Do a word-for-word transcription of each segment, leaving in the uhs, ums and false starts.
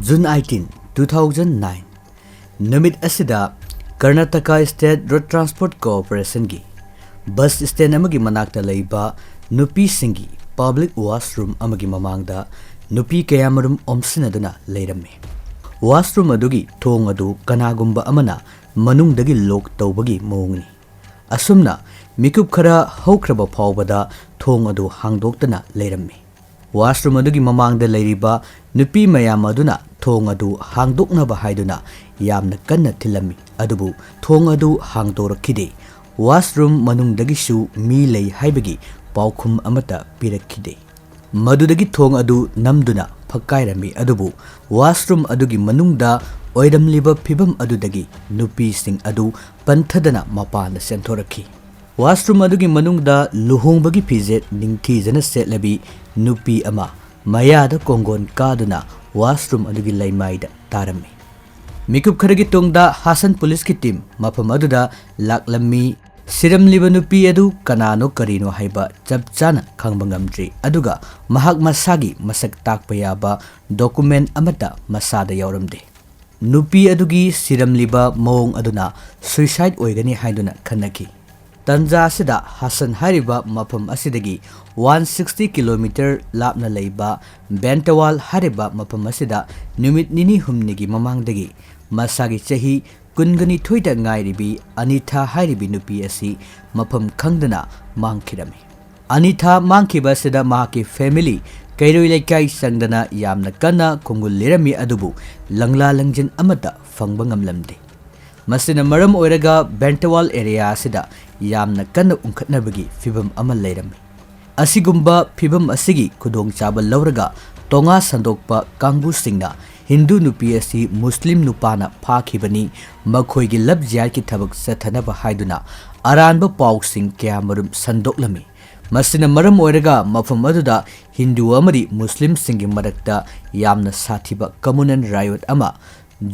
June eighteen, two thousand nine, ꯅꯨꯃꯤꯠ ꯑꯁꯤꯗ Karnataka state road transport ꯀꯣꯑꯣꯄꯔꯦꯁꯟꯒꯤ ꯕꯁ ꯁ꯭ꯇꯦꯟ ꯑꯃꯒꯤ ꯃꯅꯥꯛꯇ ꯂꯩꯕ ꯅꯨꯄꯤꯁꯤꯡꯒꯤ ꯄꯕ꯭ꯂꯤꯛ ꯋꯥꯁꯔꯨꯝ ꯑꯃꯒꯤ ꯃꯃꯥꯡꯗ ꯅꯨꯄꯤ ꯀꯌꯥꯃꯔꯨꯝ ꯑꯣꯝꯁꯤꯟꯅꯗꯨꯅ ꯂꯩꯔꯝꯃꯤ꯫ ꯋꯥꯁꯔꯨꯝ ꯑꯗꯨꯒꯤ ꯊꯣꯡ ꯑꯗꯨ ꯀꯅꯥꯒꯨꯝꯕ ꯑꯃꯅ ꯃꯅꯨꯡꯗꯒꯤ ꯂꯣꯛ ꯇꯧꯕꯒꯤ ꯃꯑꯣꯡꯅꯤ꯫ ꯑꯁꯨꯝꯅ ꯃꯤꯀꯨꯞ ꯈꯔ ꯍꯧꯈ꯭ꯔꯕ ꯐꯥꯎꯕꯗ ꯊꯣꯡ ꯑꯗꯨ ꯍꯥꯡꯗꯣꯛꯇꯅ ꯂꯩꯔꯝꯃꯤ꯫ ꯋꯥꯁꯔꯨꯝ ꯑꯗꯨꯒꯤ ꯃꯃꯥꯡꯗ ꯂꯩꯔꯤꯕ ꯅꯨꯄꯤ ꯃꯌꯥꯝ ꯑꯗꯨꯅ ꯊꯣꯡ ꯑꯗꯨ ꯍꯥꯡꯗꯣꯛꯅꯕ ꯍꯥꯏꯗꯨꯅ ꯌꯥꯝꯅ ꯀꯟꯅ ꯊꯤꯜꯂꯝꯃꯤ, ꯑꯗꯨꯕꯨ ꯊꯣꯡ ꯑꯗꯨ ꯍꯥꯡꯗꯣꯔꯛꯈꯤꯗꯦ꯫ ꯋꯥꯁꯔꯨꯝ ꯃꯅꯨꯡꯗꯒꯤꯁꯨ ꯃꯤ ꯂꯩ ꯍꯥꯏꯕꯒꯤ ꯄꯥꯎꯈꯨꯝ ꯑꯃꯠꯇ ꯄꯤꯔꯛꯈꯤꯗꯦ꯫ ꯃꯗꯨꯗꯒꯤ ꯊꯣꯡ ꯑꯗꯨ ꯅꯝꯗꯨꯅ ꯐꯛꯀꯥꯏꯔꯝꯃꯤ, ꯑꯗꯨꯕꯨ ꯋꯥꯁꯔꯨꯝ ꯑꯗꯨꯒꯤ ꯃꯅꯨꯡꯗ ꯑꯣꯏꯔꯝꯂꯤꯕ ꯐꯤꯚꯝ ꯑꯗꯨꯗꯒꯤ ꯅꯨꯄꯤꯁꯤꯡ ꯑꯗꯨ ꯄꯟꯊꯗꯅ ꯃꯄꯥꯟꯗ ꯆꯦꯟꯊꯣꯔꯛꯈꯤ꯫ ꯋꯥꯁꯔꯨꯝ ꯑꯗꯨꯒꯤ ꯃꯅꯨꯡꯗ ꯂꯨꯍꯣꯡꯕꯒꯤ ꯐꯤꯖꯦꯠ ꯅꯤꯡꯊꯤꯖꯅ ꯁꯦꯠꯂꯕꯤ ꯅꯨꯄꯤ ꯑꯃ ꯃꯌꯥꯗ ꯀꯣꯡꯒꯣꯟ ꯀꯥꯗꯨꯅ ꯋꯥꯁꯔꯨꯝ ꯑꯗꯨꯒꯤ ꯂꯩꯃꯥꯏꯗ ꯇꯥꯔꯝꯃꯤ꯫ ꯃꯤꯀꯨꯞ ꯈꯔꯒꯤ ꯇꯨꯡꯗ ꯍꯥꯁꯟ ꯄꯨꯂꯤꯁꯀꯤ ꯇꯤꯝ ꯃꯐꯝ ꯑꯗꯨꯗ ꯂꯥꯛꯂꯝꯃꯤ꯫ ꯁꯤꯔꯝꯂꯤꯕ ꯅꯨꯄꯤ ꯑꯗꯨ ꯀꯅꯥꯅꯣ ꯀꯔꯤꯅꯣ ꯍꯥꯏꯕ ꯆꯞ ꯆꯥꯅ ꯈꯪꯕ ꯉꯝꯗ꯭ꯔꯤ, ꯑꯗꯨꯒ ꯃꯍꯥꯛ ꯃꯁꯥꯒꯤ ꯃꯁꯛ ꯇꯥꯛꯄ ꯌꯥꯕ ꯗꯣꯀꯨꯃꯦꯟ ꯑꯃꯠꯇ ꯃꯁꯥꯗ ꯌꯥꯎꯔꯝꯗꯦ꯫ ꯅꯨꯄꯤ ꯑꯗꯨꯒꯤ ꯁꯤꯔꯝꯂꯤꯕ ꯃꯑꯣꯡ ꯑꯗꯨꯅ ꯁꯨꯏꯁꯥꯏꯗ ꯑꯣꯏꯒꯅꯤ ꯍꯥꯏꯗꯨꯅ ꯈꯟꯅꯈꯤ꯫ ꯇꯟꯖꯥ ꯑꯁꯤꯗ ꯍꯥꯁꯟ ꯍꯥꯏꯔꯤꯕ ꯃꯐꯝ ꯑꯁꯤꯗꯒꯤ ꯋꯥꯟ ꯁꯤꯛꯁꯇꯤ ꯀꯤꯂꯣꯃꯤꯇꯔ ꯂꯥꯞꯅ ꯂꯩꯕ ꯕꯦꯟꯇꯋꯥꯜ ꯍꯥꯏꯔꯤꯕ ꯃꯐꯝ ꯑꯁꯤꯗ ꯅꯨꯃꯤꯠ ꯅꯤꯅꯤ ꯍꯨꯝꯅꯤꯒꯤ ꯃꯃꯥꯡꯗꯒꯤ ꯃꯁꯥꯒꯤ ꯆꯍꯤ ꯀꯨꯟꯒ ꯅꯤꯊꯣꯏꯗ ꯉꯥꯏꯔꯤꯕꯤ ꯑꯅꯤꯊꯥ ꯍꯥꯏꯔꯤꯕꯤ ꯅꯨꯄꯤ ꯑꯁꯤ ꯃꯐꯝ ꯈꯪꯗꯅ ꯃꯥꯡꯈꯤꯔꯝꯃꯤ꯫ ꯑꯅꯤꯊꯥ ꯃꯥꯡꯈꯤꯕ ꯑꯁꯤꯗ ꯃꯍꯥꯛꯀꯤ ꯐꯦꯃꯤꯂꯤ ꯀꯩꯔꯣꯏ ꯂꯩꯀꯥꯏ ꯆꯪꯗꯅ ꯌꯥꯝꯅ ꯀꯟꯅ ꯈꯣꯡꯒꯨꯜꯂꯤꯔꯝꯃꯤ, ꯑꯗꯨꯕꯨ ꯂꯪꯂꯥ ꯂꯪꯖꯤꯟ ꯑꯃꯠꯇ ꯐꯪꯕ ꯉꯝꯂꯝꯗꯦ꯫ ꯃꯁꯤꯅ ꯃꯔꯝ ꯑꯣꯏꯔꯒ ꯕꯦꯟꯇꯋꯥꯜ ꯑꯦꯔꯤꯌꯥ ꯑꯁꯤꯗ ꯌꯥꯝꯅ ꯀꯟꯅ ꯎꯪꯈꯠꯅꯕꯒꯤ ꯐꯤꯚꯝ ꯑꯃ ꯂꯩꯔꯝꯃꯤ꯫ ꯑꯁꯤꯒꯨꯝꯕ ꯐꯤꯚꯝ ꯑꯁꯤꯒꯤ ꯈꯨꯗꯣꯡꯆꯥꯕ ꯂꯧꯔꯒ ꯇꯣꯉꯥ ꯁꯟꯗꯣꯛꯄ ꯀꯥꯡꯕꯨꯁꯤꯡꯅ ꯍꯤꯟꯗꯨ ꯅꯨꯄꯤ ꯑꯁꯤ ꯃꯨꯁꯂꯤꯝ ꯅꯨꯄꯥꯅ ꯐꯥꯈꯤꯕꯅꯤ, ꯃꯈꯣꯏꯒꯤ ꯂꯚ ꯖꯤꯍꯥꯗꯀꯤ ꯊꯕꯛ ꯆꯠꯊꯅꯕ ꯍꯥꯏꯗꯨꯅ ꯑꯔꯥꯟꯕ ꯄꯥꯎꯁꯤꯡ ꯀꯌꯥꯃꯔꯨꯝ ꯁꯟꯗꯣꯛꯂꯝꯃꯤ꯫ ꯃꯁꯤꯅ ꯃꯔꯝ ꯑꯣꯏꯔꯒ ꯃꯐꯝ ꯑꯗꯨꯗ ꯍꯤꯟꯗꯨ ꯑꯃꯗꯤ ꯃꯨꯁꯂꯤꯝꯁꯤꯡꯒꯤ ꯃꯔꯛꯇ ꯌꯥꯝꯅ ꯁꯥꯊꯤꯕ communal riot ꯑꯃ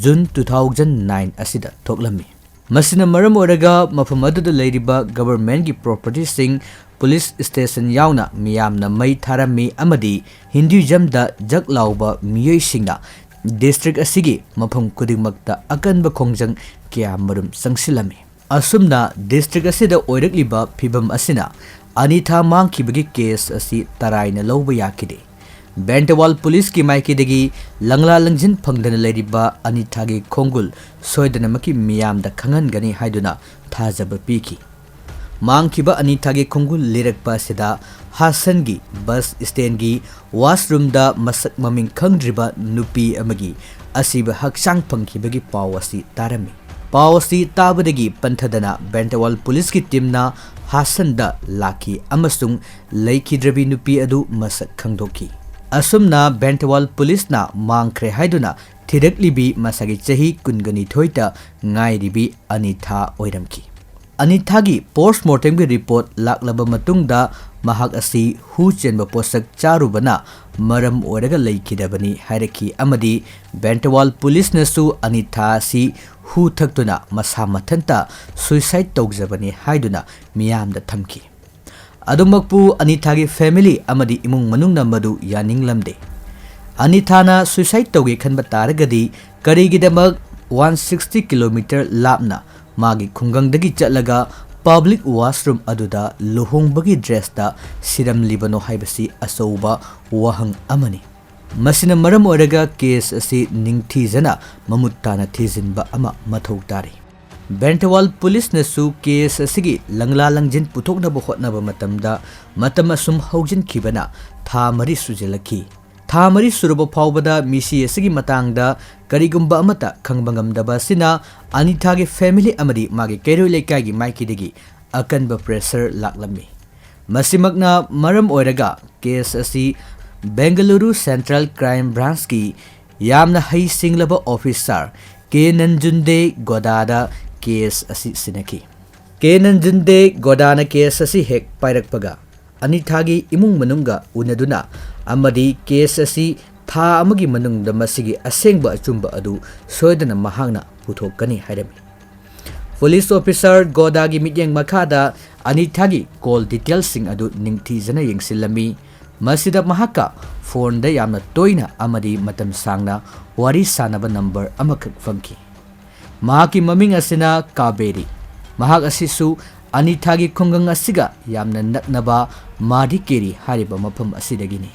June two thousand nine ꯑꯁꯤꯗ ꯊꯣꯛꯂꯝꯃꯤ꯫ ꯃꯁꯤꯅ ꯃꯔꯝ ꯑꯣꯏꯔꯒ ꯃꯐꯝ ꯑꯗꯨꯗ ꯂꯩꯔꯤꯕ ꯒꯚꯔꯟꯃꯦꯟꯠꯀꯤ ꯄ꯭ꯔꯣꯄꯔꯇꯤꯁꯤꯡ, ꯄꯨꯂꯤꯁ ꯁ꯭ꯇꯦꯁꯟ ꯌꯥꯎꯅ ꯃꯤꯌꯥꯝꯅ ꯃꯩ ꯊꯥꯔꯝꯃꯤ ꯑꯃꯗꯤ ꯍꯤꯟꯗꯨꯏꯖꯝꯗ ꯖꯛ ꯂꯥꯎꯕ ꯃꯤꯑꯣꯏꯁꯤꯡꯅ ꯗꯤꯁꯇ꯭ꯔꯤꯛ ꯑꯁꯤꯒꯤ ꯃꯐꯝ ꯈꯨꯗꯤꯡꯃꯛꯇ ꯑꯀꯟꯕ ꯈꯣꯡꯖꯪ ꯀꯌꯥ ꯃꯔꯨꯝ ꯆꯪꯁꯤꯜꯂꯝꯃꯤ꯫ ꯑꯁꯨꯝꯅ ꯗꯤꯁꯇ꯭ꯔꯤꯛ ꯑꯁꯤꯗ ꯑꯣꯏꯔꯛꯂꯤꯕ ꯐꯤꯕꯝ ꯑꯁꯤꯅ ꯑꯅꯤꯊꯥ ꯃꯥꯡꯈꯤꯕꯒꯤ ꯀꯦꯁ ꯑꯁꯤ ꯇꯔꯥꯏꯅ ꯂꯧꯕ ꯌꯥꯈꯤꯗꯦ꯫ ꯕꯦꯟꯇꯋꯥꯜ ꯄꯨꯂꯤꯁꯀꯤ ꯃꯥꯏꯀꯩꯗꯒꯤ ꯂꯪꯂꯥ ꯂꯪꯖꯤꯟ ꯐꯪꯗꯅ ꯂꯩꯔꯤꯕ ꯑꯅꯤꯊꯥꯒꯤ ꯈꯣꯡꯒꯨꯜ ꯁꯣꯏꯗꯅꯃꯛꯀꯤ ꯃꯤꯌꯥꯝꯗ ꯈꯪꯍꯟꯒꯅꯤ ꯍꯥꯏꯗꯨꯅ ꯊꯥꯖꯕ ꯄꯤꯈꯤ꯫ ꯃꯥꯡꯈꯤꯕ ꯑꯅꯤꯊꯥꯒꯤ ꯈꯣꯡꯒꯨꯜ ꯂꯤꯔꯛꯄ ꯑꯁꯤꯗ ꯍꯥꯁꯟꯒꯤ ꯕꯁ ꯁ꯭ꯇꯦꯟꯒꯤ ꯋꯥꯁꯔꯨꯝꯗ ꯃꯁꯛ ꯃꯃꯤꯡ ꯈꯪꯗ꯭ꯔꯤꯕ ꯅꯨꯄꯤ ꯑꯃꯒꯤ ꯑꯁꯤꯕ ꯍꯛꯆꯥꯡ ꯐꯪꯈꯤꯕꯒꯤ ꯄꯥꯎ ꯑꯁꯤ ꯇꯥꯔꯝꯃꯤ꯫ ꯄꯥꯎ ꯑꯁꯤ ꯇꯥꯕꯗꯒꯤ ꯄꯟꯊꯗꯅ ꯕꯦꯟꯇꯋꯥꯜ ꯄꯨꯂꯤꯁꯀꯤ ꯇꯤꯝꯅ ꯍꯥꯁꯟꯗ ꯂꯥꯛꯈꯤ ꯑꯃꯁꯨꯡ ꯂꯩꯈꯤꯗ꯭ꯔꯕꯤ ꯅꯨꯄꯤ ꯑꯗꯨ ꯃꯁꯛ ꯈꯪꯗꯣꯛꯈꯤ꯫ ꯑꯁꯨꯝꯅ ꯕꯦꯟꯇꯋꯥꯜ ꯄꯨꯂꯤꯁꯅ ꯃꯥꯡꯈ꯭ꯔꯦ ꯍꯥꯏꯗꯨꯅ ꯊꯤꯔꯛꯂꯤꯕꯤ ꯃꯁꯥꯒꯤ ꯆꯍꯤ ꯀꯨꯟꯒ ꯅꯤꯊꯣꯏꯇ ꯉꯥꯏꯔꯤꯕꯤ ꯑꯅꯤꯊꯥ ꯑꯣꯏꯔꯝꯈꯤ꯫ ꯑꯅꯤꯊꯥꯒꯤ ꯄꯣꯁꯃꯣꯔꯇꯦꯝꯒꯤ ꯔꯤꯄꯣꯔꯠ ꯂꯥꯛꯂꯕ ꯃꯇꯨꯡꯗ ꯃꯍꯥꯛ ꯑꯁꯤ ꯍꯨ ꯆꯦꯟꯕ ꯄꯣꯠꯁꯛ ꯆꯥꯔꯨꯕꯅ ꯃꯔꯝ ꯑꯣꯏꯔꯒ ꯂꯩꯈꯤꯗꯕꯅꯤ ꯍꯥꯏꯔꯛꯈꯤ ꯑꯃꯗꯤ ꯕꯦꯟꯇꯋꯥꯜ ꯄꯨꯂꯤꯁꯅꯁꯨ ꯑꯅꯤꯊꯥ ꯑꯁꯤ ꯍꯨ ꯊꯛꯇꯨꯅ ꯃꯁꯥ ꯃꯊꯟꯇ ꯁꯨꯏꯁꯥꯏꯗ ꯇꯧꯖꯕꯅꯤ ꯍꯥꯏꯗꯨꯅ ꯃꯤꯌꯥꯝꯗ ꯊꯝꯈꯤ꯫ ꯑꯗꯨꯃꯛꯄꯨ ꯑꯅꯤꯊꯥꯒꯤ ꯐꯦꯃꯤꯂꯤ ꯑꯃꯗꯤ ꯏꯃꯨꯡ ꯃꯅꯨꯡꯅ ꯃꯗꯨ ꯌꯥꯅꯤꯡꯂꯝꯗꯦ꯫ ꯑꯅꯤꯊꯥꯅ ꯁꯨꯏꯁꯥꯏꯗ ꯇꯧꯒꯦ ꯈꯟꯕ ꯇꯥꯔꯒꯗꯤ ꯀꯔꯤꯒꯤꯗꯃꯛ ꯋꯥꯟ ꯁꯤꯛꯁꯇꯤ ꯀꯤꯂꯣꯃꯤꯇꯔ ꯂꯥꯞꯅ ꯃꯥꯒꯤ ꯈꯨꯡꯒꯪꯗꯒꯤ ꯆꯠꯂꯒ ꯄꯕ꯭ꯂꯤꯛ ꯋꯥꯁꯔꯨꯝ ꯑꯗꯨꯗ ꯂꯨꯍꯣꯡꯕꯒꯤ ꯗ꯭ꯔꯦꯁꯇ ꯁꯤꯔꯝꯂꯤꯕꯅꯣ ꯍꯥꯏꯕꯁꯤ ꯑꯆꯧꯕ ꯋꯥꯍꯪ ꯑꯃꯅꯤ꯫ ꯃꯁꯤꯅ ꯃꯔꯝ ꯑꯣꯏꯔꯒ ꯀꯦꯁ ꯑꯁꯤ ꯅꯤꯡꯊꯤꯖꯅ ꯃꯃꯨꯠ ꯇꯥꯅ ꯊꯤꯖꯤꯟꯕ ꯑꯃ ꯃꯊꯧ ꯇꯥꯔꯤ꯫ ꯕꯦꯟꯇꯋꯥꯜ ꯄꯨꯂꯤꯁꯅꯁꯨ ꯀꯦꯁ ꯑꯁꯤꯒꯤ ꯂꯪꯂꯥ ꯂꯪꯖꯤꯟ ꯄꯨꯊꯣꯛꯅꯕ ꯍꯣꯠꯅꯕ ꯃꯇꯝꯗ ꯃꯇꯝ ꯑꯁꯨꯝ ꯍꯧꯖꯤꯟꯈꯤꯕꯅ ꯊꯥ ꯃꯔꯤ ꯁꯨꯖꯤꯜꯂꯛꯈꯤ꯫ ꯊꯥ ꯃꯔꯤ ꯁꯨꯔꯕ ꯐꯥꯎꯕꯗ ꯃꯤꯁꯤ ꯑꯁꯤꯒꯤ ꯃꯇꯥꯡꯗ ꯀꯔꯤꯒꯨꯝꯕ ꯑꯃꯠꯇ ꯈꯪꯕ ꯉꯝꯗꯕ ꯑꯁꯤꯅ ꯑꯅꯤꯊꯥꯒꯤ ꯐꯦꯃꯤꯂꯤ ꯑꯃꯗꯤ ꯃꯥꯒꯤ ꯀꯩꯔꯣꯏ ꯂꯩꯀꯥꯏꯒꯤ ꯃꯥꯏꯀꯩꯗꯒꯤ ꯑꯀꯟꯕ ꯄ꯭ꯔꯦꯁꯔ ꯂꯥꯛꯂꯝꯃꯤ꯫ ꯃꯁꯤꯃꯛꯅ ꯃꯔꯝ ꯑꯣꯏꯔꯒ ꯀꯦꯁ ꯑꯁꯤ ꯕꯦꯡꯒꯂꯨꯔꯨ ꯁꯦꯟꯇ꯭ꯔꯦꯜ ꯀ꯭ꯔꯥꯏꯝ ꯕ꯭ꯔꯥꯟꯁꯀꯤ ꯌꯥꯝꯅ ꯍꯩꯁꯤꯡꯂꯕ ꯑꯣꯐꯤꯁꯥꯔ ꯀꯦ ꯅꯟꯖꯨꯟꯗꯦ ꯒꯣꯗꯥꯗ ꯀꯦꯁ ꯑꯁꯤ ꯁꯤꯟꯅꯈꯤ꯫ ꯀꯦ ꯅꯟꯖꯨꯟꯗꯦ ꯒꯣꯗꯥꯅ ꯀꯦꯁ ꯑꯁꯤ ꯍꯦꯛ ꯄꯥꯏꯔꯛꯄꯒ ꯑꯅꯤꯊꯥꯒꯤ ꯏꯃꯨꯡ ꯃꯅꯨꯡꯒ ꯎꯅꯗꯨꯅ ꯑꯃꯗꯤ ꯀꯦꯁ ꯑꯁꯤ ꯊꯥ ꯑꯃꯒꯤ ꯃꯅꯨꯡꯗ ꯃꯁꯤꯒꯤ ꯑꯁꯦꯡꯕ ꯑꯆꯨꯝꯕ ꯑꯗꯨ ꯁꯣꯏꯗꯅ ꯃꯍꯥꯛꯅ ꯄꯨꯊꯣꯛꯀꯅꯤ ꯍꯥꯏꯔꯝꯃꯤ꯫ ꯄꯨꯂꯤꯁ ꯑꯣꯐꯤꯁꯥꯔ ꯒꯣꯗꯥꯒꯤ ꯃꯤꯠꯌꯦꯡ ꯃꯈꯥꯗ ꯑꯅꯤꯊꯥꯒꯤ ꯀꯣꯜ ꯗꯤꯇꯦꯜꯁꯤꯡ ꯑꯗꯨ ꯅꯤꯡꯊꯤꯖꯅ ꯌꯦꯡꯁꯤꯜꯂꯝꯃꯤ꯫ ꯃꯁꯤꯗ ꯃꯍꯥꯛꯀ ꯐꯣꯟꯗ ꯌꯥꯝꯅ ꯇꯣꯏꯅ ꯑꯃꯗꯤ ꯃꯇꯝ ꯁꯥꯡꯅ ꯋꯥꯔꯤ ꯁꯥꯅꯕ ꯅꯝꯕꯔ ꯑꯃꯈꯛ ꯐꯪꯈꯤ꯫ ꯃꯍꯥꯛꯀꯤ ꯃꯃꯤꯡ ꯑꯁꯤꯅ ꯀꯥꯕꯦꯔꯤ꯫ ꯃꯍꯥꯛ ꯑꯁꯤꯁꯨ ꯑꯅꯤꯊꯥꯒꯤ ꯈꯨꯡꯒꯪ ꯑꯁꯤꯒ ꯌꯥꯝꯅ ꯅꯛꯅꯕ ꯃꯥꯗꯤꯀꯦꯔꯤ ꯍꯥꯏꯔꯤꯕ ꯃꯐꯝ ꯑꯁꯤꯗꯒꯤꯅꯤ꯫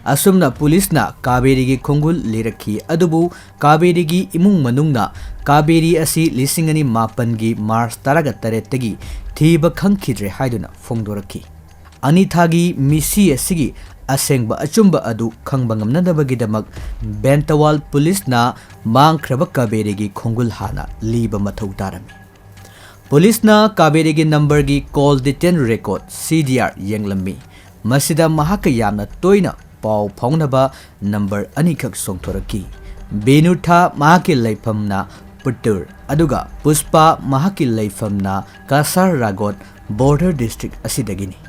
ꯑꯁꯨꯝꯅ ꯄꯨꯂꯤꯁꯅ ꯀꯥꯕꯦꯔꯤꯒꯤ ꯈꯣꯡꯒꯨꯜ ꯂꯤꯔꯛꯈꯤ, ꯑꯗꯨꯕꯨ ꯀꯥꯕꯦꯔꯤꯒꯤ ꯏꯃꯨꯡ ꯃꯅꯨꯡꯅ ꯀꯥꯕꯦꯔꯤ ꯑꯁꯤ ꯂꯤꯁꯤꯡ ꯑꯅꯤ ꯃꯥꯄꯟꯒꯤ ꯃꯥꯔꯆ ꯇꯔꯥꯒ ꯇꯔꯦꯠꯇꯒꯤ ꯊꯤꯕ ꯈꯪꯈꯤꯗ꯭ꯔꯦ ꯍꯥꯏꯗꯨꯅ ꯐꯣꯡꯗꯣꯔꯛꯈꯤ꯫ ꯑꯅꯤꯊꯥꯒꯤ ꯃꯤꯁꯤ ꯑꯁꯤꯒꯤ ꯑꯁꯦꯡꯕ ꯑꯆꯨꯝꯕ ꯑꯗꯨ ꯈꯪꯕ ꯉꯝꯅꯅꯕꯒꯤꯗꯃꯛ ꯕꯦꯟꯇꯋꯥꯜ ꯄꯨꯂꯤꯁꯅ ꯃꯥꯡꯈ꯭ꯔꯕ ꯀꯥꯕꯦꯔꯤꯒꯤ ꯈꯣꯡꯒꯨꯜ ꯍꯥꯟꯅ ꯂꯤꯕ ꯃꯊꯧ ꯇꯥꯔꯝꯃꯤ꯫ ꯄꯨꯂꯤꯁꯅ ꯀꯥꯕꯦꯔꯤꯒꯤ ꯅꯝꯕꯔꯒꯤ ꯀꯣꯜ ꯗꯤꯇꯦꯜ ꯔꯦꯀꯣꯔꯗ, ꯁꯤ ꯗꯤ ꯑꯥꯔ, ꯌꯦꯡꯂꯝꯃꯤ꯫ ꯃꯁꯤꯗ ꯃꯍꯥꯛꯀ ꯌꯥꯝꯅ ꯇꯣꯏꯅ ꯄꯥꯎ ꯐꯥꯎꯅꯕ ꯅꯝꯕꯔ ꯑꯅꯤꯈꯛ ꯆꯣꯡꯊꯣꯔꯛꯈꯤ꯫ ꯕꯦꯅꯨꯊꯥ ꯃꯍꯥꯛꯀꯤ ꯂꯩꯐꯝꯅ ꯄꯨꯠꯇꯨꯔ, ꯑꯗꯨꯒ ꯄꯨꯁꯄꯥ ꯃꯍꯥꯛꯀꯤ ꯂꯩꯐꯝꯅ ꯀꯥꯁꯥꯔ ꯔꯥꯒꯣꯠ ꯕꯣꯔꯗꯔ ꯗꯤꯁꯇ꯭ꯔꯤꯛ ꯑꯁꯤꯗꯒꯤꯅꯤ꯫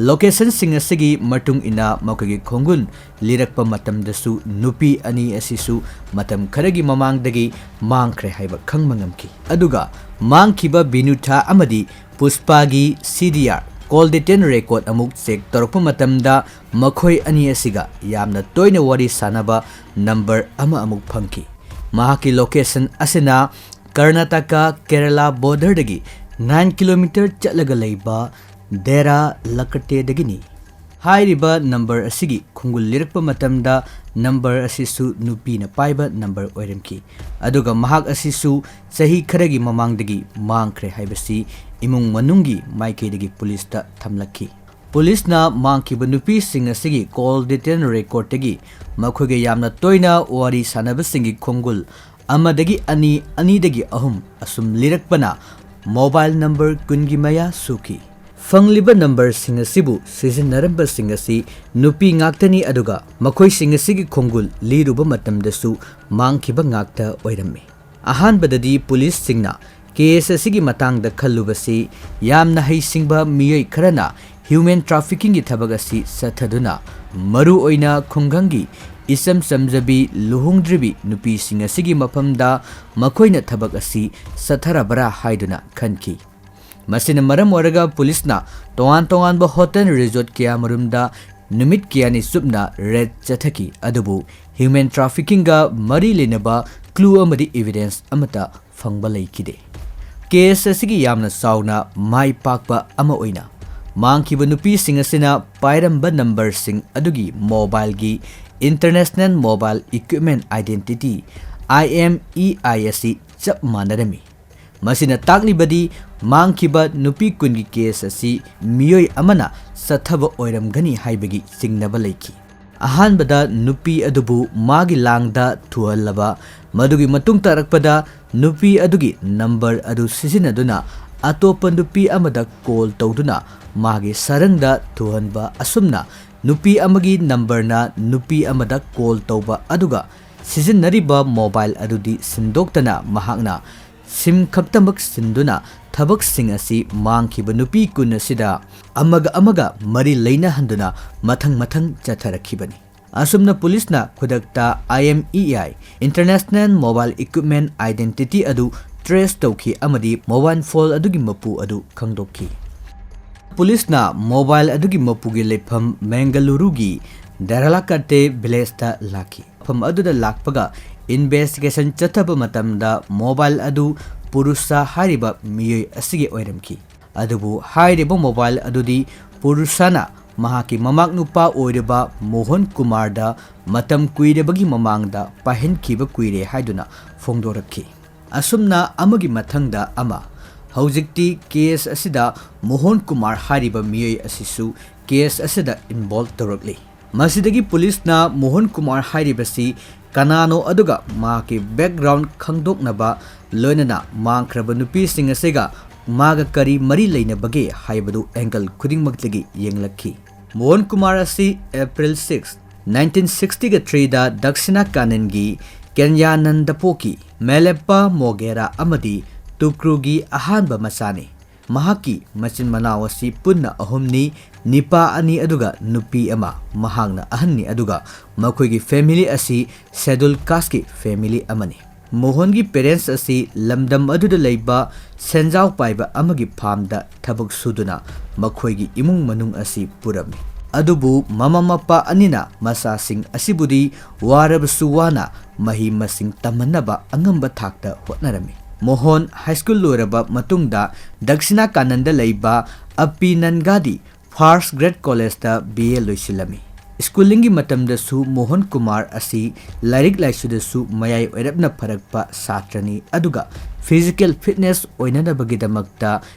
ꯂꯣꯀꯦꯁꯟꯁꯤꯡ ꯑꯁꯤꯒꯤ ꯃꯇꯨꯡ ꯏꯟꯅ ꯃꯈꯣꯏꯒꯤ ꯈꯣꯡꯒꯨꯜ ꯂꯤꯔꯛꯄ ꯃꯇꯝꯗꯁꯨ ꯅꯨꯄꯤ ꯑꯅꯤ ꯑꯁꯤꯁꯨ ꯃꯇꯝ ꯈꯔꯒꯤ ꯃꯃꯥꯡꯗꯒꯤ ꯃꯥꯡꯈ꯭ꯔꯦ ꯍꯥꯏꯕ ꯈꯪꯕ ꯉꯝꯈꯤ꯫ ꯑꯗꯨꯒ ꯃꯥꯡꯈꯤꯕ ꯕꯤꯅꯨꯊꯥ ꯑꯃꯗꯤ ꯄꯨꯁꯄꯥꯒꯤ ꯁꯤ D R call detail record ꯑꯃꯨꯛ ꯆꯦꯛ ꯇꯧꯔꯛꯄ ꯃꯇꯝꯗ ꯃꯈꯣꯏ ꯑꯅꯤ ꯑꯁꯤꯒ ꯌꯥꯝꯅ ꯇꯣꯏꯅ ꯋꯥꯔꯤ ꯁꯥꯅꯕ ꯅꯝꯕꯔ ꯑꯃ ꯑꯃꯨꯛ ꯐꯪꯈꯤ꯫ ꯃꯍꯥꯛꯀꯤ ꯂꯣꯀꯦꯁꯟ ꯑꯁꯤꯅ ꯀꯔꯅꯥꯇꯀꯥ ꯀꯦꯔꯂꯥ ꯕꯣꯔꯗꯔꯗꯒꯤ ꯅꯥꯏꯟ ꯀꯤꯂꯣꯃꯤꯇꯔ ꯆꯠꯂꯒ ꯂꯩꯕ ꯗꯦꯔꯥ ꯂꯀꯇꯦꯗꯒꯤꯅꯤ꯫ ꯍꯥꯏꯔꯤꯕ ꯅꯝꯕꯔ ꯑꯁꯤꯒꯤ ꯈꯣꯡꯒꯨꯜ ꯂꯤꯔꯛꯄ ꯃꯇꯝꯗ ꯅꯝꯕꯔ ꯑꯁꯤꯁꯨ ꯅꯨꯄꯤꯅ ꯄꯥꯏꯕ ꯅꯝꯕꯔ ꯑꯣꯏꯔꯝꯈꯤ, ꯑꯗꯨꯒ ꯃꯍꯥꯛ ꯑꯁꯤꯁꯨ ꯆꯍꯤ ꯈꯔꯒꯤ ꯃꯃꯥꯡꯗꯒꯤ ꯃꯥꯡꯈ꯭ꯔꯦ ꯍꯥꯏꯕꯁꯤ ꯏꯃꯨꯡ ꯃꯅꯨꯡꯒꯤ ꯃꯥꯏꯀꯩꯗꯒꯤ ꯄꯨꯂꯤꯁꯇ ꯊꯝꯂꯛꯈꯤ꯫ ꯄꯨꯂꯤꯁꯅ ꯃꯥꯡꯈꯤꯕ ꯅꯨꯄꯤꯁꯤꯡ ꯑꯁꯤꯒꯤ ꯀꯣꯜ ꯗꯤꯇꯦꯜ ꯔꯦꯀꯣꯔꯗꯇꯒꯤ ꯃꯈꯣꯏꯒ ꯌꯥꯝꯅ ꯇꯣꯏꯅ ꯋꯥꯔꯤ ꯁꯥꯟꯅꯕꯁꯤꯡꯒꯤ ꯈꯣꯡꯒꯨꯜ ꯑꯃꯗꯒꯤ ꯑꯅꯤ, ꯑꯅꯤꯗꯒꯤ ꯑꯍꯨꯝ ꯑꯁꯨꯝ ꯂꯤꯔꯛꯄꯅ ꯃꯣꯕꯥꯏꯜ ꯅꯝꯕꯔ ꯀꯨꯟꯒꯤ ꯃꯌꯥ ꯁꯨꯈꯤ꯫ ꯐꯪꯂꯤꯕ ꯅꯝꯕꯔꯁꯤꯡ ꯑꯁꯤꯕꯨ ꯁꯤꯖꯤꯟꯅꯔꯝꯕꯁꯤꯡ ꯑꯁꯤ ꯅꯨꯄꯤ ꯉꯥꯛꯇꯅꯤ, ꯑꯗꯨꯒ ꯃꯈꯣꯏꯁꯤꯡ ꯑꯁꯤꯒꯤ ꯈꯣꯡꯒꯨꯜ ꯂꯤꯔꯨꯕ ꯃꯇꯝꯗꯁꯨ ꯃꯥꯡꯈꯤꯕ ꯉꯥꯛꯇ ꯑꯣꯏꯔꯝꯃꯤ꯫ ꯑꯍꯥꯟꯕꯗꯗꯤ ꯄꯨꯂꯤꯁꯁꯤꯡꯅ ꯀꯦꯁ ꯑꯁꯤꯒꯤ ꯃꯇꯥꯡꯗ ꯈꯜꯂꯨꯕꯁꯤ ꯌꯥꯝꯅ ꯍꯩꯁꯤꯡꯕ ꯃꯤꯑꯣꯏ ꯈꯔꯅ ꯍ꯭ꯌꯨꯃꯦꯟ ꯇ꯭ꯔꯥꯐꯤꯀꯤꯡꯒꯤ ꯊꯕꯛ ꯑꯁꯤ ꯆꯠꯊꯗꯨꯅ ꯃꯔꯨꯑꯣꯏꯅ ꯈꯨꯡꯒꯪꯒꯤ ꯏꯆꯝ ꯆꯝꯖꯕꯤ ꯂꯨꯍꯣꯡꯗ꯭ꯔꯤꯕꯤ ꯅꯨꯄꯤꯁꯤꯡ ꯑꯁꯤꯒꯤ ꯃꯐꯝꯗ ꯃꯈꯣꯏꯅ ꯊꯕꯛ ꯑꯁꯤ ꯆꯠꯊꯔꯕ꯭ꯔꯥ ꯍꯥꯏꯗꯨꯅ ꯈꯟꯈꯤ꯫ ꯃꯁꯤꯅ ꯃꯔꯝ ꯑꯣꯏꯔꯒ ꯄꯨꯂꯤꯁꯅ ꯇꯣꯉꯥꯟ ꯇꯣꯉꯥꯟꯕ ꯍꯣꯇꯦꯜ ꯔꯤꯖꯣꯔꯠ ꯀꯌꯥꯃꯔꯨꯝꯗ ꯅꯨꯃꯤꯠ ꯀꯌꯥꯅꯤ ꯆꯨꯞꯅ ꯔꯦꯗ ꯆꯠꯊꯈꯤ, ꯑꯗꯨꯕꯨ ꯍ꯭ꯌꯨꯃꯦꯟ ꯇ꯭ꯔꯥꯐꯤꯀꯤꯡꯒ ꯃꯔꯤ ꯂꯩꯅꯕ ꯀ꯭ꯂꯨ ꯑꯃꯗꯤ ꯏꯚꯤꯗꯦꯟꯁ ꯑꯃꯠꯇ ꯐꯪꯕ ꯂꯩꯈꯤꯗꯦ꯫ ꯀꯦꯁ ꯑꯁꯤꯒꯤ ꯌꯥꯝꯅ ꯆꯥꯎꯅ ꯃꯥꯏ ꯄꯥꯛꯄ ꯑꯃ ꯑꯣꯏꯅ, ꯃꯥꯡꯈꯤꯕ ꯅꯨꯄꯤꯁꯤꯡ ꯑꯁꯤꯅ ꯄꯥꯏꯔꯝꯕ ꯅꯝꯕꯔꯁꯤꯡ ꯑꯗꯨꯒꯤ ꯃꯣꯕꯥꯏꯜꯒꯤ International Mobile Equipment Identity, I M E I, ꯑꯁꯤ ꯆꯞ ꯃꯥꯟꯅꯔꯝꯃꯤ꯫ ꯃꯁꯤꯅ ꯇꯥꯛꯂꯤꯕꯗꯤ ꯃꯥꯡꯈꯤꯕ ꯅꯨꯄꯤ ꯀꯨꯟꯒꯤ ꯀꯦꯁ ꯑꯁꯤ ꯃꯤꯑꯣꯏ ꯑꯃꯅ ꯆꯠꯊꯕ ꯑꯣꯏꯔꯝꯒꯅꯤ ꯍꯥꯏꯕꯒꯤ ꯆꯤꯡꯅꯕ ꯂꯩꯈꯤ꯫ ꯑꯍꯥꯟꯕꯗ ꯅꯨꯄꯤ ꯑꯗꯨꯕꯨ ꯃꯥꯒꯤ ꯂꯥꯡꯗ ꯊꯨꯍꯜꯂꯕ, ꯃꯗꯨꯒꯤ ꯃꯇꯨꯡ ꯇꯥꯔꯛꯄꯗ ꯅꯨꯄꯤ ꯑꯗꯨꯒꯤ ꯅꯝꯕꯔ ꯑꯗꯨ ꯁꯤꯖꯤꯟꯅꯗꯨꯅ ꯑꯇꯣꯞꯄ ꯅꯨꯄꯤ ꯑꯃꯗ ꯀꯣꯜ ꯇꯧꯗꯨꯅ ꯃꯥꯒꯤ ꯁꯔꯪꯗ ꯊꯨꯍꯟꯕ꯫ ꯑꯁꯨꯝꯅ ꯅꯨꯄꯤ ꯑꯃꯒꯤ ꯅꯝꯕꯔꯅ ꯅꯨꯄꯤ ꯑꯃꯗ ꯀꯣꯜ ꯇꯧꯕ, ꯑꯗꯨꯒ ꯁꯤꯖꯤꯟꯅꯔꯤꯕ ꯃꯣꯕꯥꯏꯜ ꯑꯗꯨꯗꯤ ꯁꯤꯟꯗꯣꯛꯇꯅ ꯃꯍꯥꯛꯅ ꯁꯤꯝ ꯈꯛꯇꯃꯛ ꯁꯤꯟꯗꯨꯅ ꯊꯕꯛꯁꯤꯡ ꯑꯁꯤ ꯃꯥꯡꯈꯤꯕ ꯅꯨꯄꯤ ꯀꯨꯟ ꯑꯁꯤꯗ ꯑꯃꯒ ꯑꯃꯒ ꯃꯔꯤ ꯂꯩꯅꯍꯟꯗꯨꯅ ꯃꯊꯪ ꯃꯊꯪ ꯆꯠꯊꯔꯛꯈꯤꯕꯅꯤ꯫ ꯑꯁꯨꯝꯅ ꯄꯨꯂꯤꯁꯅ ꯈꯨꯗꯛꯇ I M E I, International Mobile Equipment Identity, ꯑꯗꯨ ꯇ꯭ꯔꯦꯁ ꯇꯧꯈꯤ ꯑꯃꯗꯤ ꯃꯣꯕꯥꯏꯜ ꯐꯣꯟ ꯑꯗꯨꯒꯤ ꯃꯄꯨ ꯑꯗꯨ ꯈꯪꯗꯣꯛꯈꯤ꯫ ꯄꯨꯂꯤꯁꯅ ꯃꯣꯕꯥꯏꯜ ꯑꯗꯨꯒꯤ ꯃꯄꯨꯒꯤ ꯂꯩꯐꯝ ꯃꯦꯡꯒꯂꯨꯔꯨꯒꯤ ꯗꯦꯔꯥꯂꯥꯀꯥꯇꯦ ꯚꯤꯂꯦꯖꯇ ꯂꯥꯛꯈꯤ꯫ ꯃꯐꯝ ꯑꯗꯨꯗ ꯂꯥꯛꯄꯒ ꯏꯟꯚꯦꯁꯇꯤꯒꯦꯁꯟ ꯆꯠꯊꯕ ꯃꯇꯝꯗ ꯃꯣꯕꯥꯏꯜ ꯑꯗꯨ ꯄꯨꯔꯨꯁꯥ ꯍꯥꯏꯔꯤꯕ ꯃꯤꯑꯣꯏ ꯑꯁꯤꯒꯤ ꯑꯣꯏꯔꯝꯈꯤ꯫ ꯑꯗꯨꯕꯨ ꯍꯥꯏꯔꯤꯕ ꯃꯣꯕꯥꯏꯜ ꯑꯗꯨꯗꯤ ꯄꯨꯔꯨꯁꯥꯅ ꯃꯍꯥꯛꯀꯤ ꯃꯃꯥꯛ ꯅꯨꯄꯥ ꯑꯣꯏꯔꯤꯕ ꯃꯣꯍꯟ ꯀꯨꯃꯥꯔꯗ ꯃꯇꯝ ꯀꯨꯏꯔꯕꯒꯤ ꯃꯃꯥꯡꯗ ꯄꯥꯏꯍꯟꯈꯤꯕ ꯀꯨꯏꯔꯦ ꯍꯥꯏꯗꯨꯅ ꯐꯣꯡꯗꯣꯔꯛꯈꯤ꯫ ꯑꯁꯨꯝꯅ ꯑꯃꯒꯤ ꯃꯊꯪꯗ ꯑꯃ, ꯍꯧꯖꯤꯛꯇꯤ ꯀꯦꯁ ꯑꯁꯤꯗ ꯃꯣꯍꯟ ꯀꯨꯃꯥꯔ ꯍꯥꯏꯔꯤꯕ ꯃꯤꯑꯣꯏ ꯑꯁꯤꯁꯨ ꯀꯦꯁ ꯑꯁꯤꯗ ꯏꯟꯚꯣꯜꯕ ꯇꯧꯔꯛꯂꯤ꯫ ꯃꯁꯤꯗꯒꯤ ꯄꯨꯂꯤꯁꯅ ꯃꯣꯍꯟ ꯀꯨꯃꯥꯔ ꯍꯥꯏꯔꯤꯕꯁꯤ ꯀꯅꯥꯅꯣ, ꯑꯗꯨꯒ ꯃꯍꯥꯛꯀꯤ ꯕꯦꯛꯒ꯭ꯔꯥꯎꯟ ꯈꯪꯗꯣꯛꯅꯕ, ꯂꯣꯏꯅꯅ ꯃꯥꯡꯈ꯭ꯔꯕ ꯅꯨꯄꯤꯁꯤꯡ ꯑꯁꯤꯒ ꯃꯥꯒ ꯀꯔꯤ ꯃꯔꯤ ꯂꯩꯅꯕꯒꯦ ꯍꯥꯏꯕꯗꯨ ꯑꯦꯡꯒꯜ ꯈꯨꯗꯤꯡꯃꯛꯇꯒꯤ ꯌꯦꯡꯂꯛꯈꯤ꯫ ꯃꯣꯍꯟ ꯀꯨꯃꯥꯔ ꯑꯁꯤ April six, nineteen sixty-three ꯗ ꯗꯛꯁꯤꯅꯥ ꯀꯥꯅꯟꯒꯤ ꯀꯦꯟꯌꯥꯅꯟꯗ ꯄꯣꯛꯈꯤ꯫ ꯃꯦꯂꯦꯞꯄꯥ ꯃꯣꯒꯦꯔꯥ ꯑꯃꯗꯤ ꯇꯨꯀ꯭ꯔꯨꯒꯤ ꯑꯍꯥꯟꯕ ꯃꯆꯥꯅꯤ꯫ ꯃꯍꯥꯛꯀꯤ ꯃꯆꯤꯟ ꯃꯅꯥꯎ ꯑꯁꯤ ꯄꯨꯟꯅ ꯑꯍꯨꯝꯅꯤ, ꯅꯤꯄꯥ ꯑꯅꯤ ꯑꯗꯨꯒ ꯅꯨꯄꯤ ꯑꯃ꯫ ꯃꯍꯥꯛꯅ ꯑꯍꯟꯅꯤ, ꯑꯗꯨꯒ ꯃꯈꯣꯏꯒꯤ ꯐꯦꯃꯤꯂꯤ ꯑꯁꯤ ꯁꯦꯗꯨꯜ ꯀꯥꯁꯀꯤ ꯐꯦꯃꯤꯂꯤ ꯑꯃꯅꯤ꯫ ꯃꯣꯍꯟꯒꯤ ꯄꯦꯔꯦꯟꯁ ꯑꯁꯤ ꯂꯝꯗꯝ ꯑꯗꯨꯗ ꯂꯩꯕ ꯁꯦꯟꯖꯥꯎ ꯄꯥꯏꯕ ꯑꯃꯒꯤ ꯐꯥꯔꯝꯗ ꯊꯕꯛ ꯁꯨꯗꯨꯅ ꯃꯈꯣꯏꯒꯤ ꯏꯃꯨꯡ ꯃꯅꯨꯡ ꯑꯁꯤ ꯄꯨꯔꯝꯃꯤ꯫ ꯑꯗꯨꯕꯨ ꯃꯃꯥ ꯃꯄꯥ ꯑꯅꯤꯅ ꯃꯆꯥꯁꯤꯡ ꯑꯁꯤꯕꯨꯗꯤ ꯋꯥꯔꯕꯁꯨ ꯋꯥꯅ ꯃꯍꯩ ꯃꯁꯤꯡ ꯇꯝꯍꯟꯅꯕ ꯑꯉꯝꯕ ꯊꯥꯛꯇ ꯍꯣꯠꯅꯔꯝꯃꯤ꯫ ꯃꯣꯍꯟ ꯍꯥꯏ ꯁ꯭ꯀꯨꯜ ꯂꯣꯏꯔꯕ ꯃꯇꯨꯡꯗ ꯗꯛꯁꯤꯅꯥꯀꯥꯅꯟꯗ ꯂꯩꯕ ꯑꯄꯤꯅꯟꯒꯥꯗꯤ ꯐꯥꯔꯁ ꯒ꯭ꯔꯦꯗ ꯀꯣꯂꯦꯖꯇ ꯕꯤ ꯑꯦ ꯂꯣꯏꯁꯤꯜꯂꯝꯃꯤ꯫ ꯁ꯭ꯀꯨꯂꯤꯡꯒꯤ ꯃꯇꯝꯗꯁꯨ ꯃꯣꯍꯟ ꯀꯨꯃꯥꯔ ꯑꯁꯤ ꯂꯥꯏꯔꯤꯛ ꯂꯥꯏꯁꯨꯗꯁꯨ ꯃꯌꯥꯏ ꯑꯣꯏꯔꯞꯅ ꯐꯔꯛꯄ ꯁꯥꯇ꯭ꯔꯅꯤ, ꯑꯗꯨꯒ ꯐꯤꯖꯤꯀꯦꯜ ꯐꯤꯠꯅꯦꯁ ꯑꯣꯏꯅꯅꯕꯒꯤꯗꯃꯛꯇ